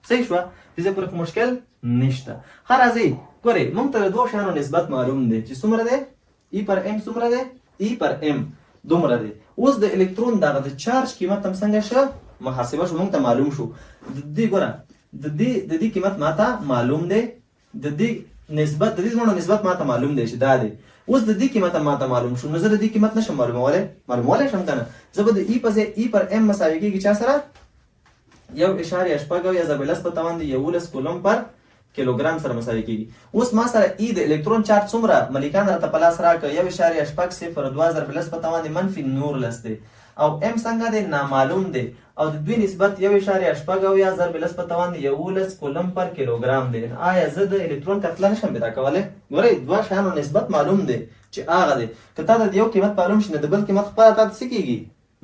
صحیح شوه؟ دې ځای پورې خو مشکل نشته. ښه، راځئ ګورئ، موږ ته د دوو شیانو نسبت معلوم دی چې څومره دی؟ ای پر ام څومره دی؟ ای پر ام دومره دی. اوس د الکترون دغه د چارج قیمت هم څنګه شه محاسبه شو؟ موږ ته معلوم شو. د دې ګوره د دې قیمت ماته معلوم دی، د دې نسبت، د دې دواړو نسبت ماته معلوم دی چې دا دی. اوس د دې قیمت هم ماته معلوم شو، نو زه د دې قیمت نشم معلومولی؟ معلومولی شم که نه؟ زه به د ای په ځای ای پر ام مساوي کېږي چا سره؟ 1.76 ضرب 10 په توان د 11 کولم پر کیلوګرام سره مساوي کېږي. اوس ما سره ای د الکترون چارج څومره ملکان راته په لاس راکړ؟ 1.602 ضرب 10 په توان د منفي 19 دی، او ام څنګه دی؟ نامعلوم دی، او د دوی نسبت 1.76 ضرب 10 په توان د 11 کولم پر کیلوګرام دی. آیا زه د الکترون کتله نشم پیدا کولی؟ ګورئ، دوه شیانو نسبت معلوم دی چې هغه دی. که تا ته د یو قیمت معلوم شي، نو د بل قیمت خپله تا ته څه کېږي؟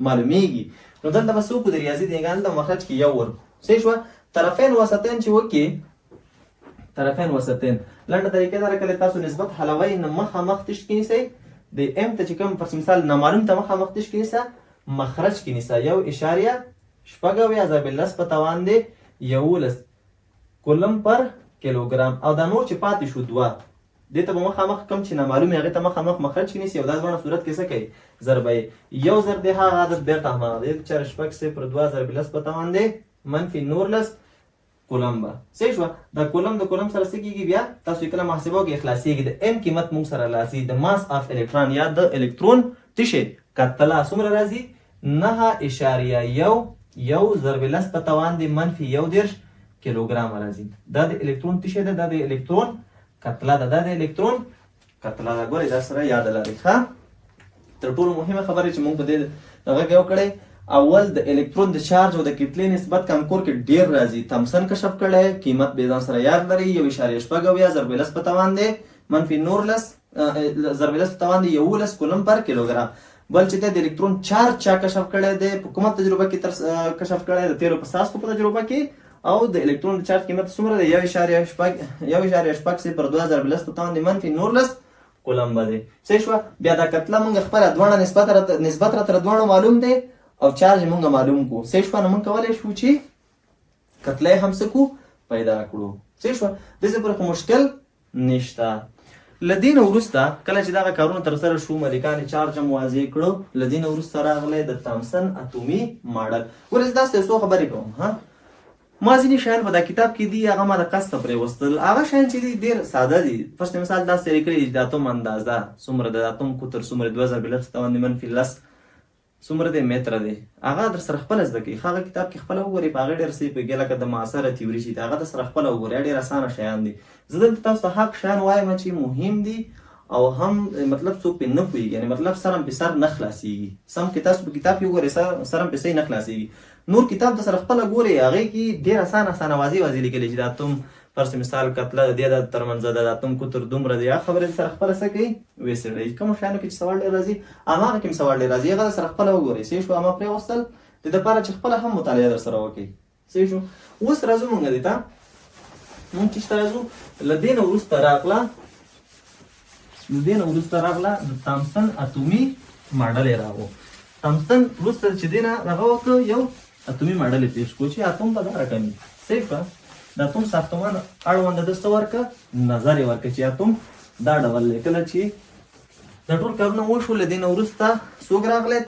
معلومیږي. نو دلته به څه وکړو؟ د ریاضي د نګاه دلته مخرج کې یو ورکړو. صحیح شوه؟ طرفین وسطین چې وکړي، طرفین وسطین لنډه طریقه دا، کله تاسو نسبت حلوئ نو مخامخ تش کې نیسئ د ام ته چې کوم فرض مثال نامعلوم ته مخامخ تش کې نیسه، مخرج کې نیسه. 1.76 ضرب 10 په توان دی 11 کولم پر کیلوګرام، او دا نور چې پاتې شو دوه، دې ته به مخامخ کوم چې نامعلوم هغې ته مخامخ مخرج کې نیسي، او دا دواړه صورت کې څه کوي؟ ضربه یې. یو ضرب دی هغه عدد بېرته هماغه دی، 1.602 ضرب 10 په توان دی منفي 19 کولم به. صحیح شوه؟ دا کولم د کولم سره څه کېږي؟ بیا تاسو یې کله محاسبه وکړئ خلاصېږي. د ام قیمت موږ سره راځي، د ماس اف الکترون یا د الکترون څه شی کتله څومره راځي؟ 9.11 ضرب 10 په توان دی منفي 31 کیلوګرام راځي. دا د الکترون څه شی ده؟ دا د الکترون کتله ده. دا د الکترون کتله ده. ګورئ، دا سره یاد لرئ. ښه، تر ټولو مهمه خبره چې موږ په دې دغه کې وکړی، اول د الکترون د چارج او د کتلې نسبت کانکور کې ډیر راځي. تامسن کشف کړی، قیمت به ځان سره یاد لري، 1.76 ضرب 10 په توان دی منفي 19 ضرب 10 په توان دی 11 کولم پر کیلوګرام. بل چې د الکترون چارج چا کشف کړی دی، په کومه تجربه کې تر کشف کړی؟ د تیلو په څاڅکو په تجربه کې. او د الکترون د چارج قیمت څومره دی؟ 1.6 1.602 ضرب 10 په توان دی منفي 19 کولم به دی. صحیح شوه؟ بیا دا کتله مونږ خپله دواړه نسبت راته دواړو معلوم دی او چارج مونږ معلوم کو. صحیح شوه؟ نو مونږ کولی شو چې کتله هم څه کو؟ پیدا کړو. صحیح شوه؟ دې ځای پورې خو مشکل نشته. له دې نه وروسته کله چې دغه کارونه ترسره شو، ملکان چارج هم واضح کړو، له دې نه وروسته راغلی د تامسن اتومي ماډل. ګورئ، زه داسې یو څو خبرې کوم. ها، ما ځینې شیان په دا کتاب کې دي، هغه ما د قصده پرېوستل. هغه شیان چې دي ډېر ساده دي. فرض مثال داسې لیکلي چې د اتوم اندازه څومره، د اتوم قطر څومره؟ 2 ضرب 10 توان د منفي 10. څومره دی متره دی هغه در سره خپله زده کوي. هغه کتاب کې خپله وګورئ، په هغه ډېر څه پوهېږي، لکه د معاصره تیوري چې هغه در سره خپله وګورئ، ډېر اسانه شیان دي. زه دلته تاسو ته هغه شیان وایم چې مهم دي او هم مطلب څوک پرې نه پوهېږي، یعنې مطلب سرم پې سر نه خلاصېږي. سم که تاسو په کتاب کې وګورئ سرم پې صحیح نه خلاصېږي. نور کتاب در سره خپله ګورئ، هغې کې ډېر اسانه اسانه واضح واضح لیکلي چې د اتوم فرض مثال کتله د دې د ترمنځ ده، د اتوم قطر دومره دی، هغه خبرې سره خپله څه کوي ویې څېړئ. کومو شیانو کې چې سوال ډېر راځي هماغه کې هم سوال ډېر راځي، هغه در سره خپله وګورئ. صحیح شو؟ ما پرېوستل د دې دپاره چې خپله هم مطالعه در سره وکړئ. صحیح شو؟ اوس راځو مونږ دې ته، مونږ چې ته راځو له دې نه وروسته راغله، له دې نه وروسته راغله د تامسن اتومي ماډل یې راغو. تامسن وروسته چې دې نه هغه وکړ یو اتومي ماډل یې پېښ کړو چې اتوم به دا رقم وي. صحیح شوه؟ د اتوم ساختمان اړوند ده څه ورکړه، نظر یې ورکړ چې اتوم دا ډول دی. کله چې دا ټول کارونه وشو له دې نه وروسته څوک راغلی؟